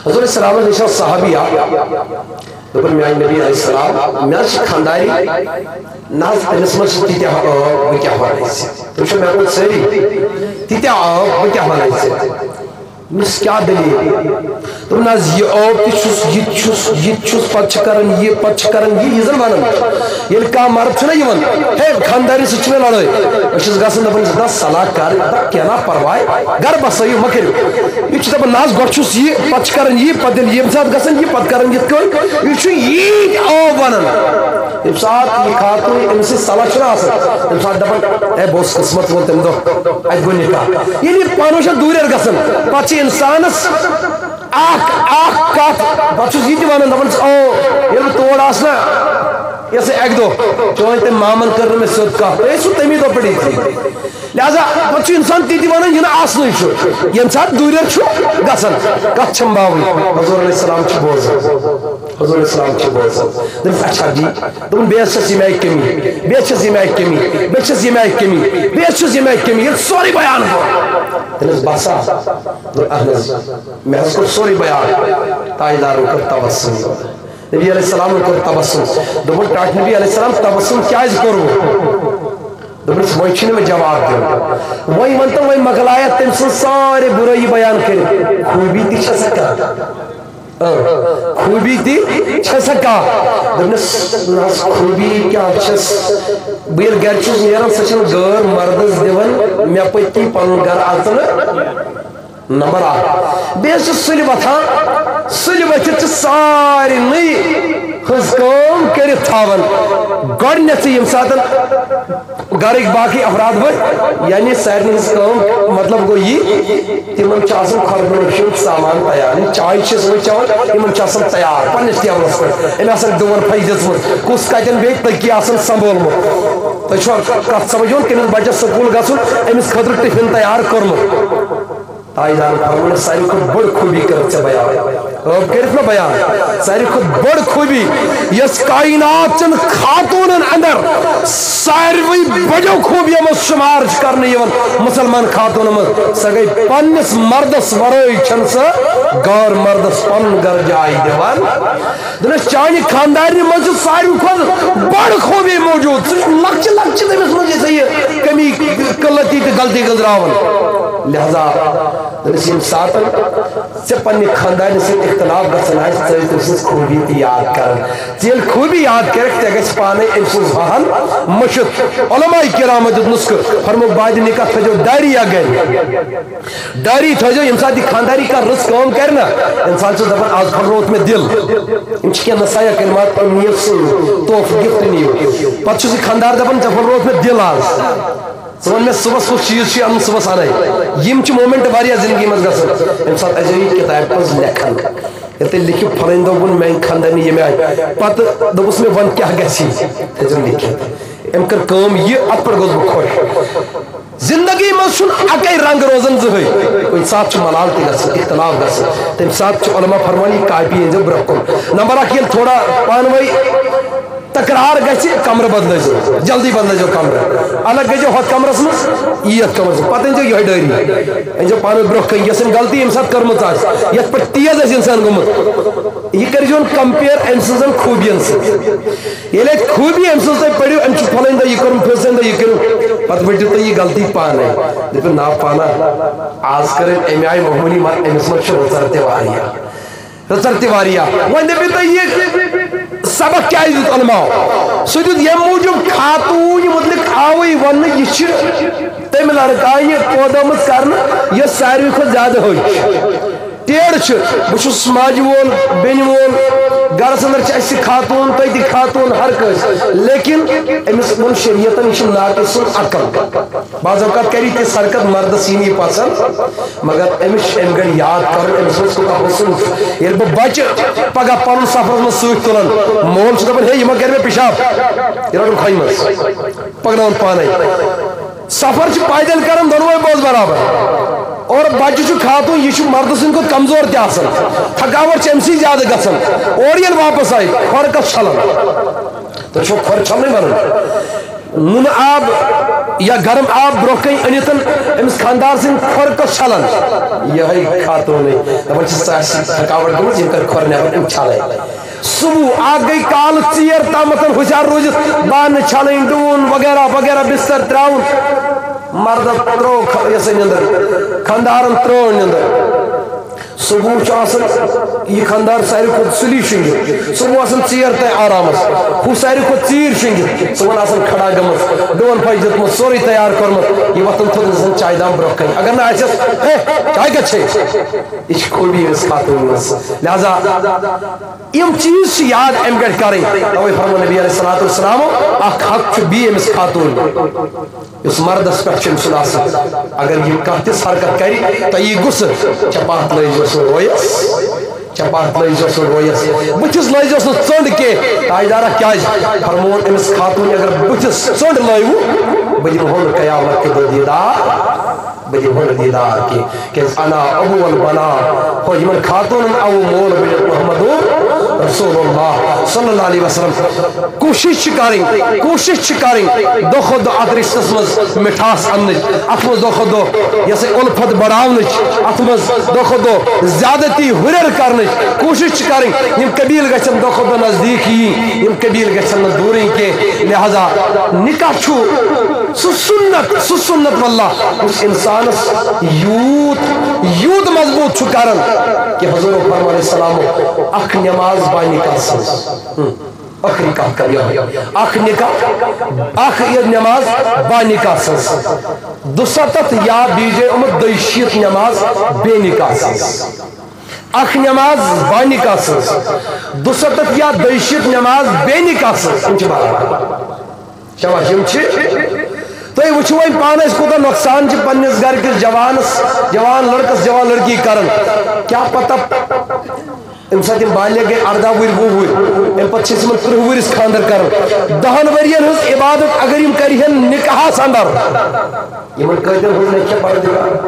حضور السلام نِش آو صحابی اکھ، دوٚپُن، میٛانہِ نبی علیہ السلام، مےٚ حظ چھِ خانٛدارِنۍ، نہ حظ، تٔمِس منٛز چھِ تیٖتیٛاہ عٲب، بہٕ کیٛاہ وَنہٕ ژےٚ؟ تِم چھِ مےٚ کُن سٲری، تیٖتیٛاہ عٲب، بہٕ کیٛاہ وَنہٕ ژےٚ؟ مےٚ چھِ کیٛاہ دٔلیٖل؟ دوٚپُن، نہ حظ، یہِ عٲب تہِ چھُس، یہِ تہِ چھُس، یہِ تہِ چھُس، پَتہٕ چھِ کَران یہِ، پَتہٕ چھِ کَران یہِ، یہِ زَن وَنان۔ ییٚلہِ کانٛہہ مرد چھُنہ یِوان، ہے، خانٛدارِنۍ سۭتۍ چھِ مےٚ لڑٲے، أسۍ چھِس گژھان، دَپان چھِس، دَپ صلاح کَر، دَپ کینٛہہ نا پَرواے، گَرٕ بَسٲیِو، مہ کٔرِو۔ یہِ چھُ دَپان، نہ حظ، گۄڈٕ چھُس یہِ، پَتہٕ چھِ کَران یہِ، پَتہٕ ییٚلہِ ییٚمہِ ساتہٕ گژھان یہِ، پَتہٕ کَران یِتھ کٔنۍ۔ یہِ چھُ ییٖتۍ عٲب وَنان۔ ییٚمہِ ساتہٕ یہِ خاتوٗن أمِس سۭتۍ صلاح چھُنہ آسان، تَمہِ ساتہٕ دَپان، ہے، بہٕ اوسُس قٕسمت وول تَمہِ دۄہ، اَتہِ گوٚو نِکاح۔ ییٚلہِ یہِ پانہٕ ؤنۍ چھِ دوٗرٮ۪ر گژھان، پَتہٕ چھِ اِنسانَس اَکھ، اَکھ کَتھ، پَتہٕ چھُس یہِ تہِ وَنان، دَپان چھُس، او، ییٚلہِ بہٕ تور آسہٕ نہ، یہِ ہسا اَکہِ دۄہ، چٲنۍ تٔمۍ مامَن کٔر نہٕ مےٚ سیوٚد کَتھ، تُہۍ ٲسِو تَمی دۄہ پٮ۪ٹھ ییٚتہِ۔ لہذا پَتہٕ چھُ اِنسان تہِ تہِ وَنان، یہِ نہٕ آسنٕے چھُ، ییٚمہِ ساتہٕ دوٗرٮ۪ر چھُ گژھان۔ کَتھ چھَم باوٕنۍ؟ حضور علیہ السلام چھِ بوزان، حضور علیہ السلام چھِ بوزان۔ دوٚپُس، اچھا جی، دوٚپُن، بیٚیہِ حظ چھَس ییٚمہِ آیہِ کٔمی، بیٚیہِ حظ چھَس ییٚمہِ آیہِ کٔمی، بیٚیہِ چھَس ییٚمہِ آیہِ کٔمی، بیٚیہِ حظ چھُس ییٚمہِ آیہِ کٔمی۔ ییٚلہِ سورُے بیان کوٚر، دوٚپُن، بَس ہا، دوٚپُن، اہن حظ، مےٚ حظ کوٚر سورُے بیان۔ تاجدارَن کوٚر تبسم۔ نبی علیہ السلام کوٚر تبسم۔ دوٚپُن، ٹاٹھۍ نبی علیہ السلام، تبسم کیٛازِ کوٚروٕ؟ دوٚپُن، وۄنۍ چھُنہٕ مےٚ جواب دیُن۔ وۄنۍ ؤنۍ تو، وۄنۍ مۄکلایَتھ تٔمۍ سٕنٛز سارے بُرٲیی بیان کٔرِتھ۔ خوٗبی تہِ چھےٚ سا کانٛہہ؟ اۭں، خوٗبی تہِ چھےٚ سا کانٛہہ؟ دوٚپنَس، نہ حظ، خوٗبی کیٛاہ چھَس؟ بہٕ ییٚلہِ گَرِ چھُس نیران، سۄ چھَنہٕ غٲر مردَس دِوان مےٚ پٔتۍ کِنۍ پَنُن گَرٕ اَژنہٕ۔ نمبر اکھ۔ بیٚیہِ حظ چھِ سُلہِ وۄتھان، سُلہِ ؤتھِتھ چھِ سارنٕے ہٕنٛز کٲم کٔرِتھ تھاوان۔ گۄڈٕنیتھٕے ییٚمہِ ساتہٕ گرٕکۍ باقٕے افراد ؤتھۍ، یعنی سارنٕے ہٕنٛز کٲم، مطلب گوٚو یہِ، تِمن چھُ آسان خۄردُنُک ہیوٗ سامان تیار۔ یِم چاے چھِ أسۍ وۄنۍ چٮ۪وان، یِمن چھُ آسان تیار پننِس ٹیبلس پٮ۪ٹھ۔ أمۍ آسان ڈوٗن پھلۍ دِژمٕژ، کُس کتٮ۪ن بیٚہہِ، تٔکی آسان سنبھولمُت۔ تۄہہِ چھُوا کتھ سمجھ یِوان؟ کٔمِس بچس سکوٗل گژھُن، أمِس خٲطرٕ ٹفن تیار کوٚرمُت۔ تاجدارن فرموونس، ساروی کھۄتہٕ بٔڑ خوٗبی کٔرٕتھ ژےٚ بیان۔ عٲب کٔرِتھ نہ بیان۔ ساروی کھۄتہٕ بٔڑ خوٗبی، یۄس کائنات چٮ۪ن خاتوٗنن اندر ساروی بڑیو خوٗبیو منٛز شُمار چھِ کرنہٕ یِوان مُسلمان خاتوٗنن منٛز، سۄ گٔے پننِس مردس ورٲے چھَنہٕ سۄ غٲر مردس پنُن گرٕ جاے دِوان۔ دوٚپنس، چانہِ خاندارنہِ منٛز چھِ ساروی کھۄتہٕ بٔڑ خوٗبی موجود۔ سُہ چھُ لۄکچہِ لۄکچہِ تٔمِس منٛز یہِ سا یہِ کمی، قلتی تہٕ غلطی گٔنٛزراوان۔ لہذا دٔپِس، ییٚمہِ ساتہٕ ژےٚ پننہِ خانٛدارنہِ سۭتۍ اختلاف گژھان آسہِ، ژٕ ٲسۍ تٔمۍ سٕنٛز خوٗبی تہِ یاد کران۔ ژٕ ییٚلہِ خوٗبی یاد کرکھ، ژےٚ گژھِ پانے أمۍ سٕنٛز ہن مٔشِتھ۔ علماء کرامو دیُت نسخہٕ، فرمووُکھ، بعد نکاح تھٲیزیو ڈائری اکھ گرِ۔ ڈائری تھٲیزیو، ییٚمہِ ساتہٕ یہِ خانٛداری کانٛہہ رٕژ کٲم کرِ نا، انسان چھُ دپان، آز پھۄلرووُکھ مےٚ دِل۔ یِم چھِ کینٛہہ نصایح کلمات، یِم نِیِو سۭتۍ، تحفہٕ، gift نِیِو۔ پتہٕ چھُ سُہ خانٛدار دپان، ژےٚ پھۄلرووُکھ مےٚ دِل آز۔ ژٕ وَن مےٚ صُبحَس کُس چیٖز چھُ اَنُن، صُبحَس اَنَے۔ یِم چھِ moment واریاہ زندگی منٛز گژھان۔ ییٚمہِ ساتہٕ اَسہِ یہِ کِتابہِ منٛز لیکھان، ییٚلہِ تُہۍ لیکھِو، فلٲنۍ دۄہ ووٚن میٛانہِ خانٛدارنہِ ییٚمہِ آیہِ، پَتہٕ دوٚپُس مےٚ، وۄنۍ کیٛاہ گژھِ؟ تھٲیزیو لیکھِتھ۔ أمۍ کٔر کٲم یہِ، اَتھ پٮ۪ٹھ گوٚوس بہٕ خۄش۔ زندگی منٛز چھُنہٕ اَکَے رنٛگ روزان زٕہٕے۔ کُنہِ ساتہٕ چھُ ملال تہِ گژھان، اختلاف گژھان۔ تَمہِ ساتہٕ چھُ علماء فرمان، یہِ کاپی أنۍزیو برٛونٛہہ کُن۔ نمبر اَکھ، ییٚلہِ تھوڑا پانہٕ ؤنۍ تکرار گژھِ، کمرٕ بدلٲیزیو، جلدی بدلٲیزیو کمرٕ۔ الگ گٔژھزیو ہۄتھ کمرس منٛز، یی یتھ کمرس منٛز۔ پتہٕ أنۍزیو یِہوٚے ڈٲری۔ أنۍزیو پانہٕ ؤنۍ برٛونٛہہ کنہِ، یۄس أمۍ غلطی ییٚمہِ ساتہٕ کٔرمٕژ آسہِ، یتھ پٮ۪ٹھ تیز آسہِ انسان گوٚمُت۔ یہِ کٔرۍزیون compare أمۍ سٕنٛزن خوٗبین سۭتۍ۔ ییٚلہِ اتہِ خوٗبی أمۍ سٕنٛز تۄہہِ پٔرِو، أمۍ چھُ فلٲنۍ دۄہ یہِ کوٚرمُت، فلٲنۍ دۄہ یہِ کوٚرمُت، پتہٕ ؤٹِو تُہۍ یہِ غلطی پانے۔ دٔپِو، نا پانا، آز کٔر أمۍ امہِ آیہِ معموٗلی، مگر أمِس منٛز چھِ رٕژر تہِ واریاہ۔ رٕژر تہِ واریاہ۔ وۄنۍ دٔپِو تُہۍ، یہِ سبق کیٛازِ دیُت علماو؟ سُہ دیُت ییٚمہِ موٗجوٗب، خاتوٗنہِ مُتعلِق آوٕے وننہٕ، یہِ چھِ تٔمۍ لڑکاے یہِ پٲدٲمٕژ کرنہٕ، یۄس ساروی کھۄتہٕ زیادٕ ۂج چھِ، ٹیڑ چھِ۔ بہٕ چھُس ماجہِ وول، بیٚنہِ وول، گرس اندر چھِ اَسہِ خاتوٗن، تۄہہِ تہِ خاتوٗن، ہر کٲنٛسہِ، لیکن أمِس ووٚن شریعتن، یہِ چھِ ناقص سُنٛد عقل۔ بعض اوقات کرِ تِژھ حرکت، مردس یی نہٕ یہِ پسند، مگر أمِس چھُ امہِ گرِ یاد کرُن، أمِس منٛز کوٗتاہ حُسن چھُ۔ ییٚلہِ بہٕ بچہٕ پگاہ پنُن سفرس منٛز سۭتۍ تُلن، مول چھُ دپان، ہے، یہِ ما کرِ مےٚ پِشاب، یہِ رٹُن کھۄنہِ منٛز، پکناوُن پانے۔ سفر چھِ پیدل کران دۄنوے بٲژ برابر، اور بچہٕ چھُ خاتوٗن، یہِ چھُ مردٕ سٕنٛدِ کھۄتہٕ کمزور تہِ آسان، تھکاوٹ چھِ أمۍ سٕے زیادٕ گژھان۔ اورٕ ییٚلہِ واپس آیہِ، کھۄر کس چھلان؟ تُہۍ چھِو کھۄر چھلنٕے ونان؟ نُنہٕ آب یا گرم آب برونٛہہ کنہِ أنِتھ أمِس خانٛدار سٕنٛدۍ کھۄر کس چھلان؟ یِہوٚے خاتوٗنٕے۔ دپان چھِس، ژےٚ آسہِ تھکاوٹ گٔمٕژ، یِم کر کھۄر نٮ۪بر، یِم چھلے۔ صبح اکھ گٔے کالہٕ ژیر تامتھ ہُشار روٗزِتھ، بانہٕ چھلٕنۍ، ڈوٗن وغیرہ وغیرہ، بستر ترٛاوُن۔ مردن ترٛوو خ-، یہِ سا نِندٕر، خانٛدارن ترٛٲو نِندٕر۔ صبح چھُ آسان یہِ خانٛدار ساروی کھۄتہٕ سُلی شۄنٛگِتھ۔ صبح آسان ژیر تام آرامس۔ ہُہ ساروی کھۄتہٕ ژیٖرۍ شۄنٛگِتھ۔ صُبحن آسان کھڑا گٔمٕژ، ڈوٗن پھش دیُتمُت، سورُے تیار کوٚرمُت۔ یہِ وۄتھان تھوٚد آسان چایہِ دام برونٛہہ کنہِ۔ اگر نہٕ آسٮ۪س، ہے، چاے کتہِ چھے؟ یہِ چھِ خوٗبی أمِس خاتوٗن منٛز۔ لہذا یِم چیٖز چھِ یاد اَمہِ پٮ۪ٹھ کرٕنۍ۔ توے فرموو نبی علیہ الصلوۃ والسلام، اکھ حق چھُ بیٚیہِ أمِس خاتوٗن۔ یُس مردس پٮ۪ٹھ چھُ أمۍ سُنٛد آسان، اگر یہِ کانٛہہ تِژھ حرکت کرِ، تۄہہِ یی غصہٕ، چپاتھ لٲجزیوس نہٕ رویس، چپاتھ لٲجزیوس نہٕ رویس، بٕتھِس لٲجزیوس نہٕ ژٔنٛڈ کینٛہہ۔ تاجدارہ کیٛازِ؟ فرمووُن أمِس خاتوٗن، اگر بٕتھِس ژٔنٛڈ لٲیوٕ، بہٕ دِمہو نہٕ قیامت کہِ دۄہ دیٖدار، بہٕ دِمہو نہٕ دیٖدار کینٛہہ۔ کیٛازِ انا ابو البنا، ہو یِمن خاتوٗنن آوُ مول بٔنِتھ محمد رسول اللہ صلی اللہ علیہ وسلم۔ کوٗشِش چھِ کَرٕنۍ، کوٗشِش چھِ کَرٕنۍ دۄہ کھۄتہٕ دۄہ اَتھ رِشتَس منٛز مِٹھاس اَننٕچ، اَتھ منٛز دۄہ کھۄتہٕ دۄہ یۄس یہِ اُلفت بڑاونٕچ، اَتھ منٛز دۄہ کھۄتہٕ دۄہ زیادتی ہُرٮ۪ر کَرنٕچ کوٗشِش چھِ کَرٕنۍ۔ یِم قبیٖل گژھن دۄہ کھۄتہٕ دۄہ نزدیٖک یِنۍ، یِم قبیٖل گژھن نہٕ دوٗرٕنۍ کینٛہہ۔ لہذا نکاح چھُ سُہ سُنت، سُہ سُنت واللہ یُس اِنسانَس یوٗت، یوٗت مضبوٗط چھُ کران کہِ حضور فرمان علیہ السلام، اکھ نماز با نکاح سٕنٛز۔ ہم، ٲخری کتھ کر یِہوٚے۔ اکھ نکاح، اکھ یہِ نماز با نکاح سٕنٛز۔ دُسَتتھ یا بیٚیہِ جایہِ آمُت دۄیہِ شیٖتھ نماز بے نکاح سٕنٛز۔ اکھ نماز با نکاح سٕنٛز، دُسَتتھ یا دۄیہِ شیٖتھ نماز بے نکاح سٕنٛز، یِم چھِ برابر۔ شاباش، یِم چھِ۔ تُہۍ وٕچھِو وۄنۍ پانہٕ، أسۍ کوٗتاہ نۄقصان چھِ پننِس گرِ کِس جوانس، جوان لڑکس، جوان لڑکی کران۔ کیٛاہ پتہ، اَمہِ ساتہٕ یِم بالغ گٔے ارداہ وُہٕرۍ، وُہ وُہٕرۍ، اَمہِ پتہٕ چھِ أسۍ یِمن تٕرٛہ وُہٕرِس خانٛدر کران۔ دَہن ؤرین ہٕنٛز عبادت اگر یِم کرِہن نکاحس اندر، یِمن کٲتٮ۪ن ہُنٛد لیکھِ پردِگار؟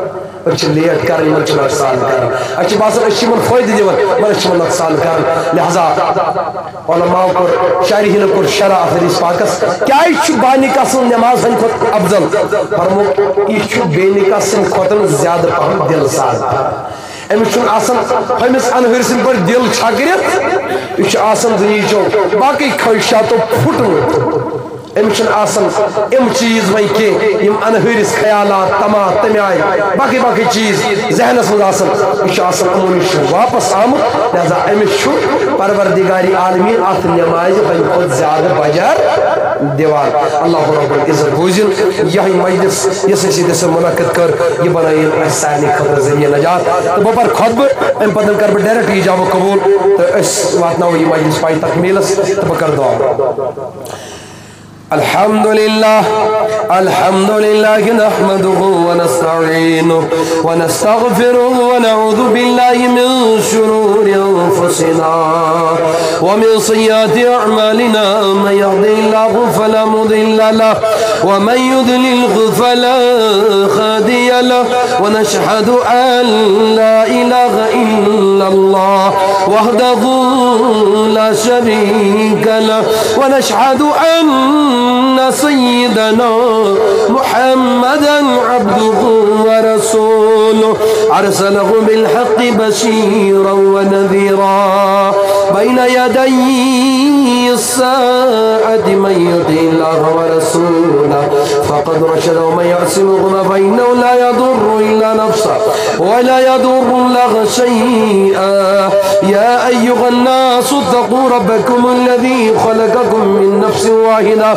أسۍ چھِ late کران، یِمن چھِ نۄقصان کران۔ اَسہِ چھِ باسان، أسۍ چھِ یِمن فٲیدٕ دِوان، مگر أسۍ چھِ یِمن نۄقصان کران۔ لہذا علماء کوٚر، شارحیٖنو کوٚر شرح اَتھ حدیث پاکس، کیازِ چھُ با نکاح سٕنٛز نماز ہٕنٛدِ کھۄتہٕ افضل؟ فرموو، یہِ چھُ بے نکاح سٕنٛدِ کھۄتہٕ زیادٕ پہم دِل سان۔ أمِس چھُنہٕ آسان ہُمِس انہٲرۍ سٕنٛدِ پٲٹھۍ دِل چھکرِتھ، یہِ چھُ آسان دُنیہٕچو باقٕے خٲہِشاتو پھُٹمُت۔ أمِس چھِنہٕ آسان یِم چیٖز وۄنۍ کینٛہہ، یِم انہٲرِس خیالات، طمع، تَمہِ آیہِ باقٕے باقٕے چیٖز ذہنس منٛز آسان۔ یہِ چھُ آسان یِمو نِش واپس آمُت، لہذا أمِس چھُ پروردگار عالمین اتھ نمازِ ہٕنٛدِ کھۄتہٕ زیادٕ بجر دِوان۔ اللہ رب العزت بوٗزِن یِہوٚے مجلس، یۄس أسۍ ییٚتہِ سۄ منعقد کٔر، یہِ بنٲیِن اَسہِ سارنٕے خٲطرٕ ذٔریعہٕ نجات۔ تہٕ بہٕ پرٕ خطبہٕ، اَمہِ پتہٕ کرٕ بہٕ direct اجابہٕ قبوٗل تہٕ أسۍ واتناوو یہِ مجلس پایہِ تکمیٖلس تہٕ بہٕ کرٕ دعا۔ الحمد لله، الحمد لله نحمده ونستعينه ونستغفره ونعوذ بالله من شرور أنفسنا ومن سيئات أعمالنا. من يهده الله فلا مضل له ومن يضلله فلا هادي له. ونشهد أن لا إله إلا الله وحده لا شريك له. ونشهد أن سيدنا محمدا عبده ورسوله أرسله بالحق بشيرا ونذيرا بين يدي الساعة. من يطع الله ورسوله فقد رشد ومن يعصمهما فإنه لا يضر إلا نفسه ولا يضر الله شيئا. يا أيها الناس اتقوا ربكم الذي خلقكم من نفس واحدة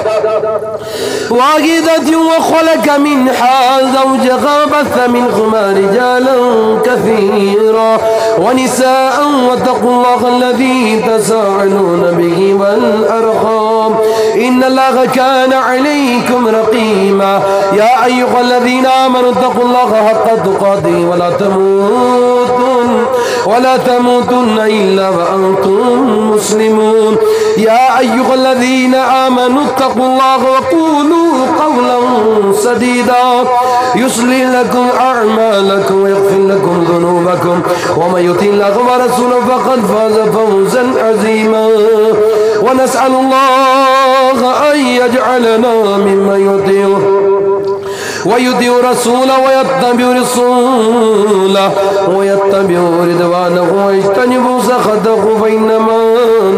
واحدة وخلق منها زوجها وبث منهما رجالا كثيرا ونساء واتقوا الله الذي تساءلون به والأرحام إن الله كان عليكم رقيبا. يا أيها الذين آمنوا اتقوا الله حق تقاته ولا تموتن ولا تموتن إلا وأنتم مسلمون. يا أيها الذين آمنوا اتقوا الله وقولوا قولا سديدا يصلح لكم أعمالكم ويغفر لكم ذنوبكم ومن يطع الله ورسوله فقد فاز فوزا عظيما. ونسأل الله أن يجعلنا ممن يطيعه ويطيع رسوله ويتبع رسوله ويتبع رضوانه ويجتنب سخطه فإنما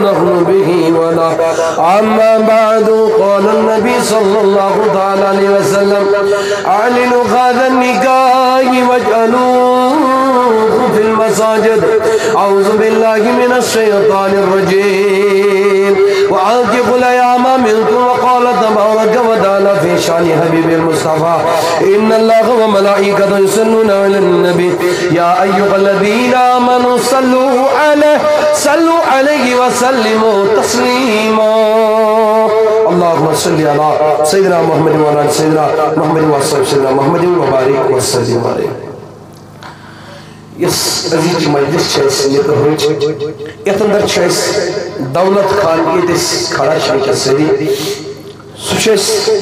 نحن به ولا. أما بعد، قال النبي صلى الله تعالى عليه وسلم: أعلنوا هذا النكاح واجعلوه في المساجد. أعوذ بالله من الشيطان الرجيم. وأنكحوا الأيامى منكم. وقال تبارك وتعالى في شأن حبيب المصطفى: إن الله وملائكته يصلون على النبي يا أيها الذين آمنوا صلوا عليه صلوا عليه وسلموا تسليما. اللهم صل على سيدنا محمد وعلى آل سيدنا محمد وصحبه سيدنا محمد وبارك وسلم عليه. یۄس أزِچ مجلس چھِ اَسہِ نکاحٕچ، یَتھ اندر چھِ اَسہِ دولت خان، ییٚتہِ أسۍ کھڑا چھِ وٕنکیٚس سٲری، سُہ چھُ اَسہِ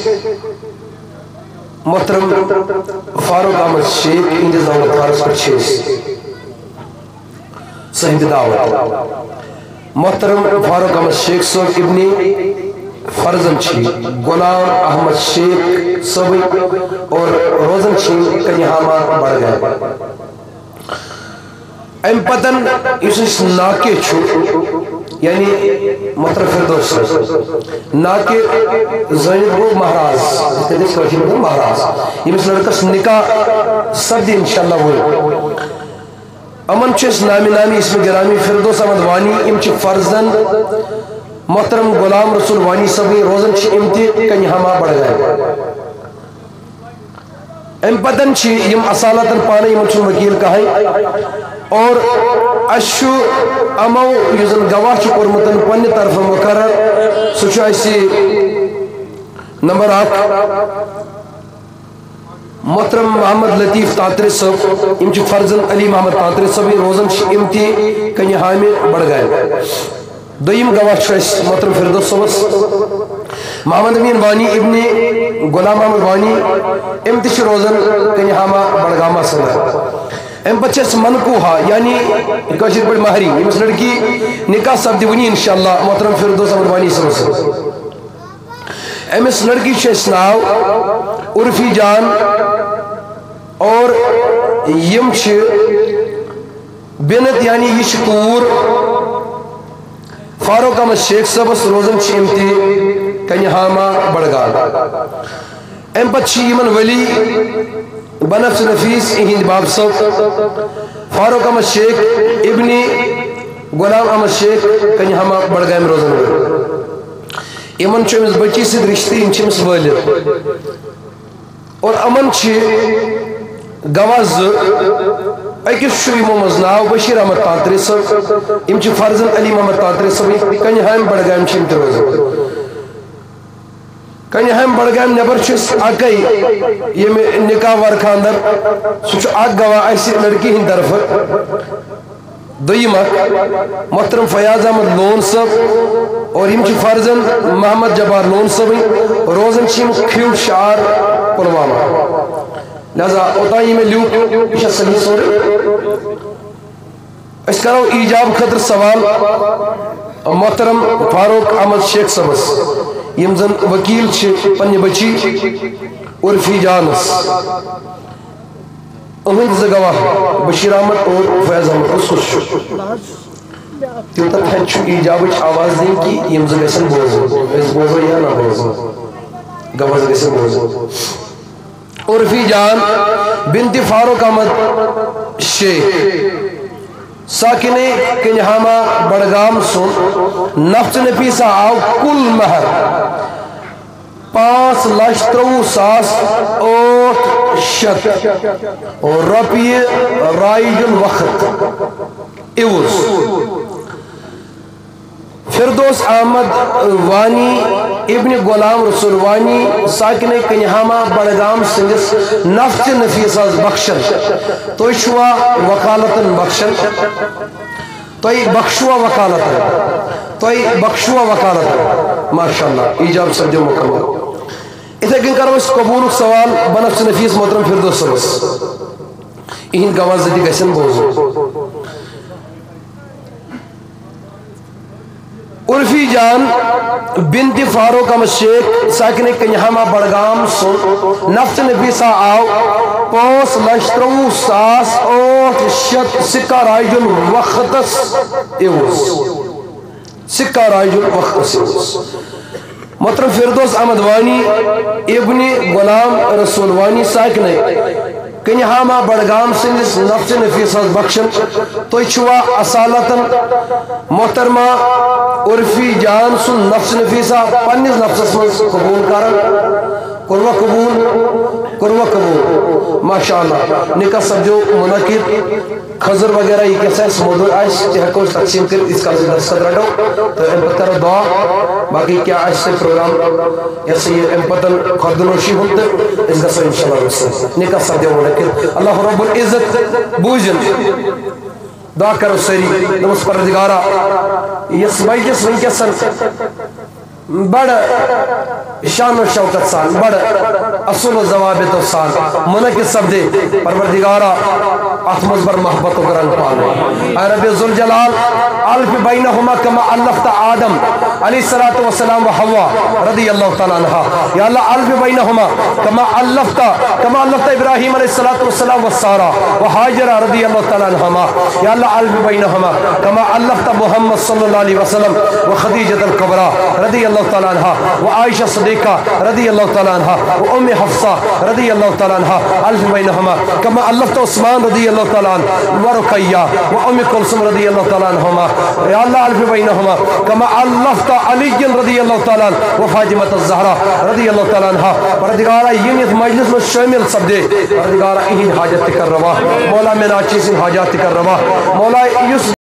محترم فاروق احمد شیخ، یِہنٛدِس دولت خانس پٮ۪ٹھ چھِ أسۍ صاحب دعوت۔ محترم فاروق احمد شیخ صٲب ابن فرزند چھِ غلام احمد شیخ صٲبٕنۍ اور روزان چھِ کنیہاما بڈگام۔ اَمہِ پتن یُس اَسہِ ناکہِ چھُ، یعنی محترم فردوس صٲب، ناکہِ زٲنِتھ گوٚو مہراز، یِتھ کٔنۍ أسۍ کٲشِر پٲٹھۍ وَنو مہراز، ییٚمِس لڑکس نکاح سپدِ انشاءاللہ وۄنۍ۔ یِمن چھِ أسۍ نامی نامی اسم گرامی فردوس احمد وانی، یِم چھِ فرزند محترم غلام رسول وانی صٲبٕنۍ، روزان چھِ یِم تہِ کنیہاما بڈگام۔ اَمہِ پتن چھِ یِم اصالتن پانے، یِمن چھُنہٕ وکیل کہٕنۍ۔ اور اَسہِ چھُ یِمو یُس زن گواہ چھُ کوٚرمُت پننہِ طرفہٕ مقرر، سُہ چھُ اَسہِ نمبر اکھ محترم محمد لطیف تاترے صٲب، یِم چھِ فرزند علی محمد تاترے صٲبٕنۍ، روزان چھِ یِم تہِ کنیہامہِ بڈگامہِ۔ دوٚیِم گواہ چھُ اَسہِ محترم فردوس صٲبس۔ محمد امین وانی ابن غلام محمد وانی، یِم تہِ چھِ روزان کنیہاما بڈگامس اندر۔ اَمہِ پتہٕ چھِ اَسہِ منکوہا، یعنی کٲشِر پٲٹھۍ مہری، ییٚمِس لڑکی نکاح سپدِ وٕنی انشاءاللہ محترم فردوس احمد وانی صٲبس سۭتۍ۔ أمِس لڑکی چھُ اَسہِ ناو عرفی جان، اور یِم چھِ بِنت، یعنی یہِ چھِ کوٗر فاروق احمد شیخ صٲبس، روزان چھِ یِم تہِ کنہاما بڈگام۔ امہِ پتہٕ چھِ یِمن ولی بنفس نفیس، اِہِنٛدۍ باب صٲب فاروق احمد شیخ ابن غلام احمد شیخ کنہاما بڈگامہِ روزن وٲلۍ۔ یِمن چھُ أمِس بچی سۭتۍ رشتہٕ، یِم چھِ أمِس وٲلد۔ اور یِمن چھِ گواہ زٕ، أکِس چھُ یِمو منٛز ناو بشیر احمد تاتری صٲب، یِم چھِ فرزند علی محمد تاتری صٲب، یِم کنہامہِ بڈگامہِ چھِ یِم تہِ روزان۔ کنہامہِ بڈگامہِ نٮ۪بر چھُ اَسہِ اَکٕے ییٚمہِ نکاح ورخاندر، سُہ چھُ اَکھ گواہ اَسہِ لڑکی ہٕنٛدِ طرفہٕ۔ دوٚیِم اَکھ محترم فیاض احمد لون صٲب، اور یِم چھِ فرزند محمد جبار لون صٲبٕنۍ، روزان چھِ یِم کھِرٛو شعار پلوامہ۔ لہذا اوٚتام یہِ مےٚ لیوٗکھ، یہِ چھا صحیح سورُے؟ أسۍ کرو ایجاب خٲطرٕ سوال محترم فاروق احمد شیخ صٲبس، یِم زن وکیل چھِ پننہِ بچی عرفی جانس۔ أہنٛدۍ زٕ گواہ، بشیر احمد اور فیض احمد، کُس کُس چھُ؟ تیوٗتاہ تھدِ چھُ ایجابٕچ آواز دِنۍ کہِ یِم زٕ گژھن بوزٕنۍ۔ أسۍ بوزو یا نہ بوزو، گواہ زٕ گژھن بوزٕنۍ۔ عرفی جان بنت فاروق احمد شیخ، ساکنِ کنہامہ بڈگام سُنٛد نفس نفیسہ آو کل مہر پانٛژھ لچھ ترٛۆوُہ ساس ٲٹھ شیٚتھ رۄپیہِ رائج الوقت عوض۔ فردوس احمد وانی ابن غلام رسول وانی، ساکنِ کنہامہ بڈگام سٕنٛدِس نفس نفیسس بخشن۔ تُہۍ چھِوا وکالتن بخشن؟ تُہۍ بخشوا وکالتن؟ تُہۍ بخشوا وکالتن؟ ماشاءاللہ، ایجاب سپدیو مکمل۔ اِتھے کٔنۍ کرو أسۍ قبوٗلُک سوال بنفس نفیس محترم فردوس صٲبس۔ اِہِنٛدۍ گواہ زٕ تہِ گژھن بوزٕنۍ۔ عرفی جان بنت فاروق احمد شیخ، ساکنِ کنہامہ بڈگام سُنٛد نفس نفیسہ آو پانٛژھ لچھ ترٛۆوُہ ساس ٲٹھ شیٚتھ سکہ رائج الوقتس عوض۔ سکہ رائج الوقتس عوض۔ محترم فردوس احمد وانی ابن غلام رسول وانی، ساکنِ کنہامہ بڈگام سٕنٛدِس نفس نفیسس بخشن۔ تُہۍ چھِوا اصالتن محترمہ عرفی جان سُنٛد نفس نفیسہ پننِس نفسس منٛز قبول کران؟ کوٚروا قبول؟ کوٚروا قبول؟ ماشاءاللہ، نکاح سپدیو منعقد۔ کھٔزٕر وغیرہ، یہِ کیٛاہ سا آسہِ، موٚدُر آسہِ، تہِ ہٮ۪کو أسۍ تقسیٖم کٔرِتھ، ییٖتِس کالس أسۍ دستخط رٹو۔ تہٕ اَمہِ پتہٕ کرو دعا۔ باقٕے کیٛاہ آسہِ تۄہہِ پروگرام، یہِ ہسا یہِ اَمہِ پتہٕ خۄدنوشی ہُنٛد، تہٕ أسۍ گژھو انشاءاللہ رُخصت۔ نکاح سپدیو منعقد۔ اللہ رب العزت بوٗزِن۔ دعا کرو سٲری۔ دوٚپمَس، پروردگارا، یۄس مجلس وٕنکیٚس بڑٕ شان و شوکت سان، بڑٕ اصول و ضوابطو سان منعقد سپدے، پروردگارا، اتھ منٛز بر محبتُک رنگ پانے۔ اے رب ذوالجلال، الف بینہما کما الفت آدم علیہ الصلوۃ والسلام و حوا رضی اللہ تعالیٰ عنہا۔ یا اللہ، الف بینہما کما الفت، کما الفت ابراہیم علیہ الصلوۃ والسلام و سارہ و ہاجرہ رضی اللہ تعالیٰ عنہما۔ یا اللہ، الف بینہما کما الفت محمد صلی اللہ علیہ وسلم و خدیجۃ الکبریٰ رضی اللہ تعالیٰ عنہا و عائشہ صدیقہ رضی اللہ تعالیٰ عنہا و ام حفصہ رضی اللہ تعالیٰ عنہا، الف بینہما کما الفت عثمان رضی اللہ تعالیٰ عنہ و رقیہ و ام کلثوم رضی اللہ تعالیٰ عنہما۔ یا اللہ، الف بینہما کما الفت علی رضی اللہ تعالیٰ عنہ و فاطمۃ الزہرا رضی اللہ تعالیٰ عنہا۔ پروردگارا، یِم یتھ مجلس منٛز شٲمِل سپدے، پروردگارا، یِہنٛدۍ حاجت تہِ کر روا۔ مولا، مےٚ ناچی سٕنٛدۍ حاجات تہِ کر روا۔ مولا، یُس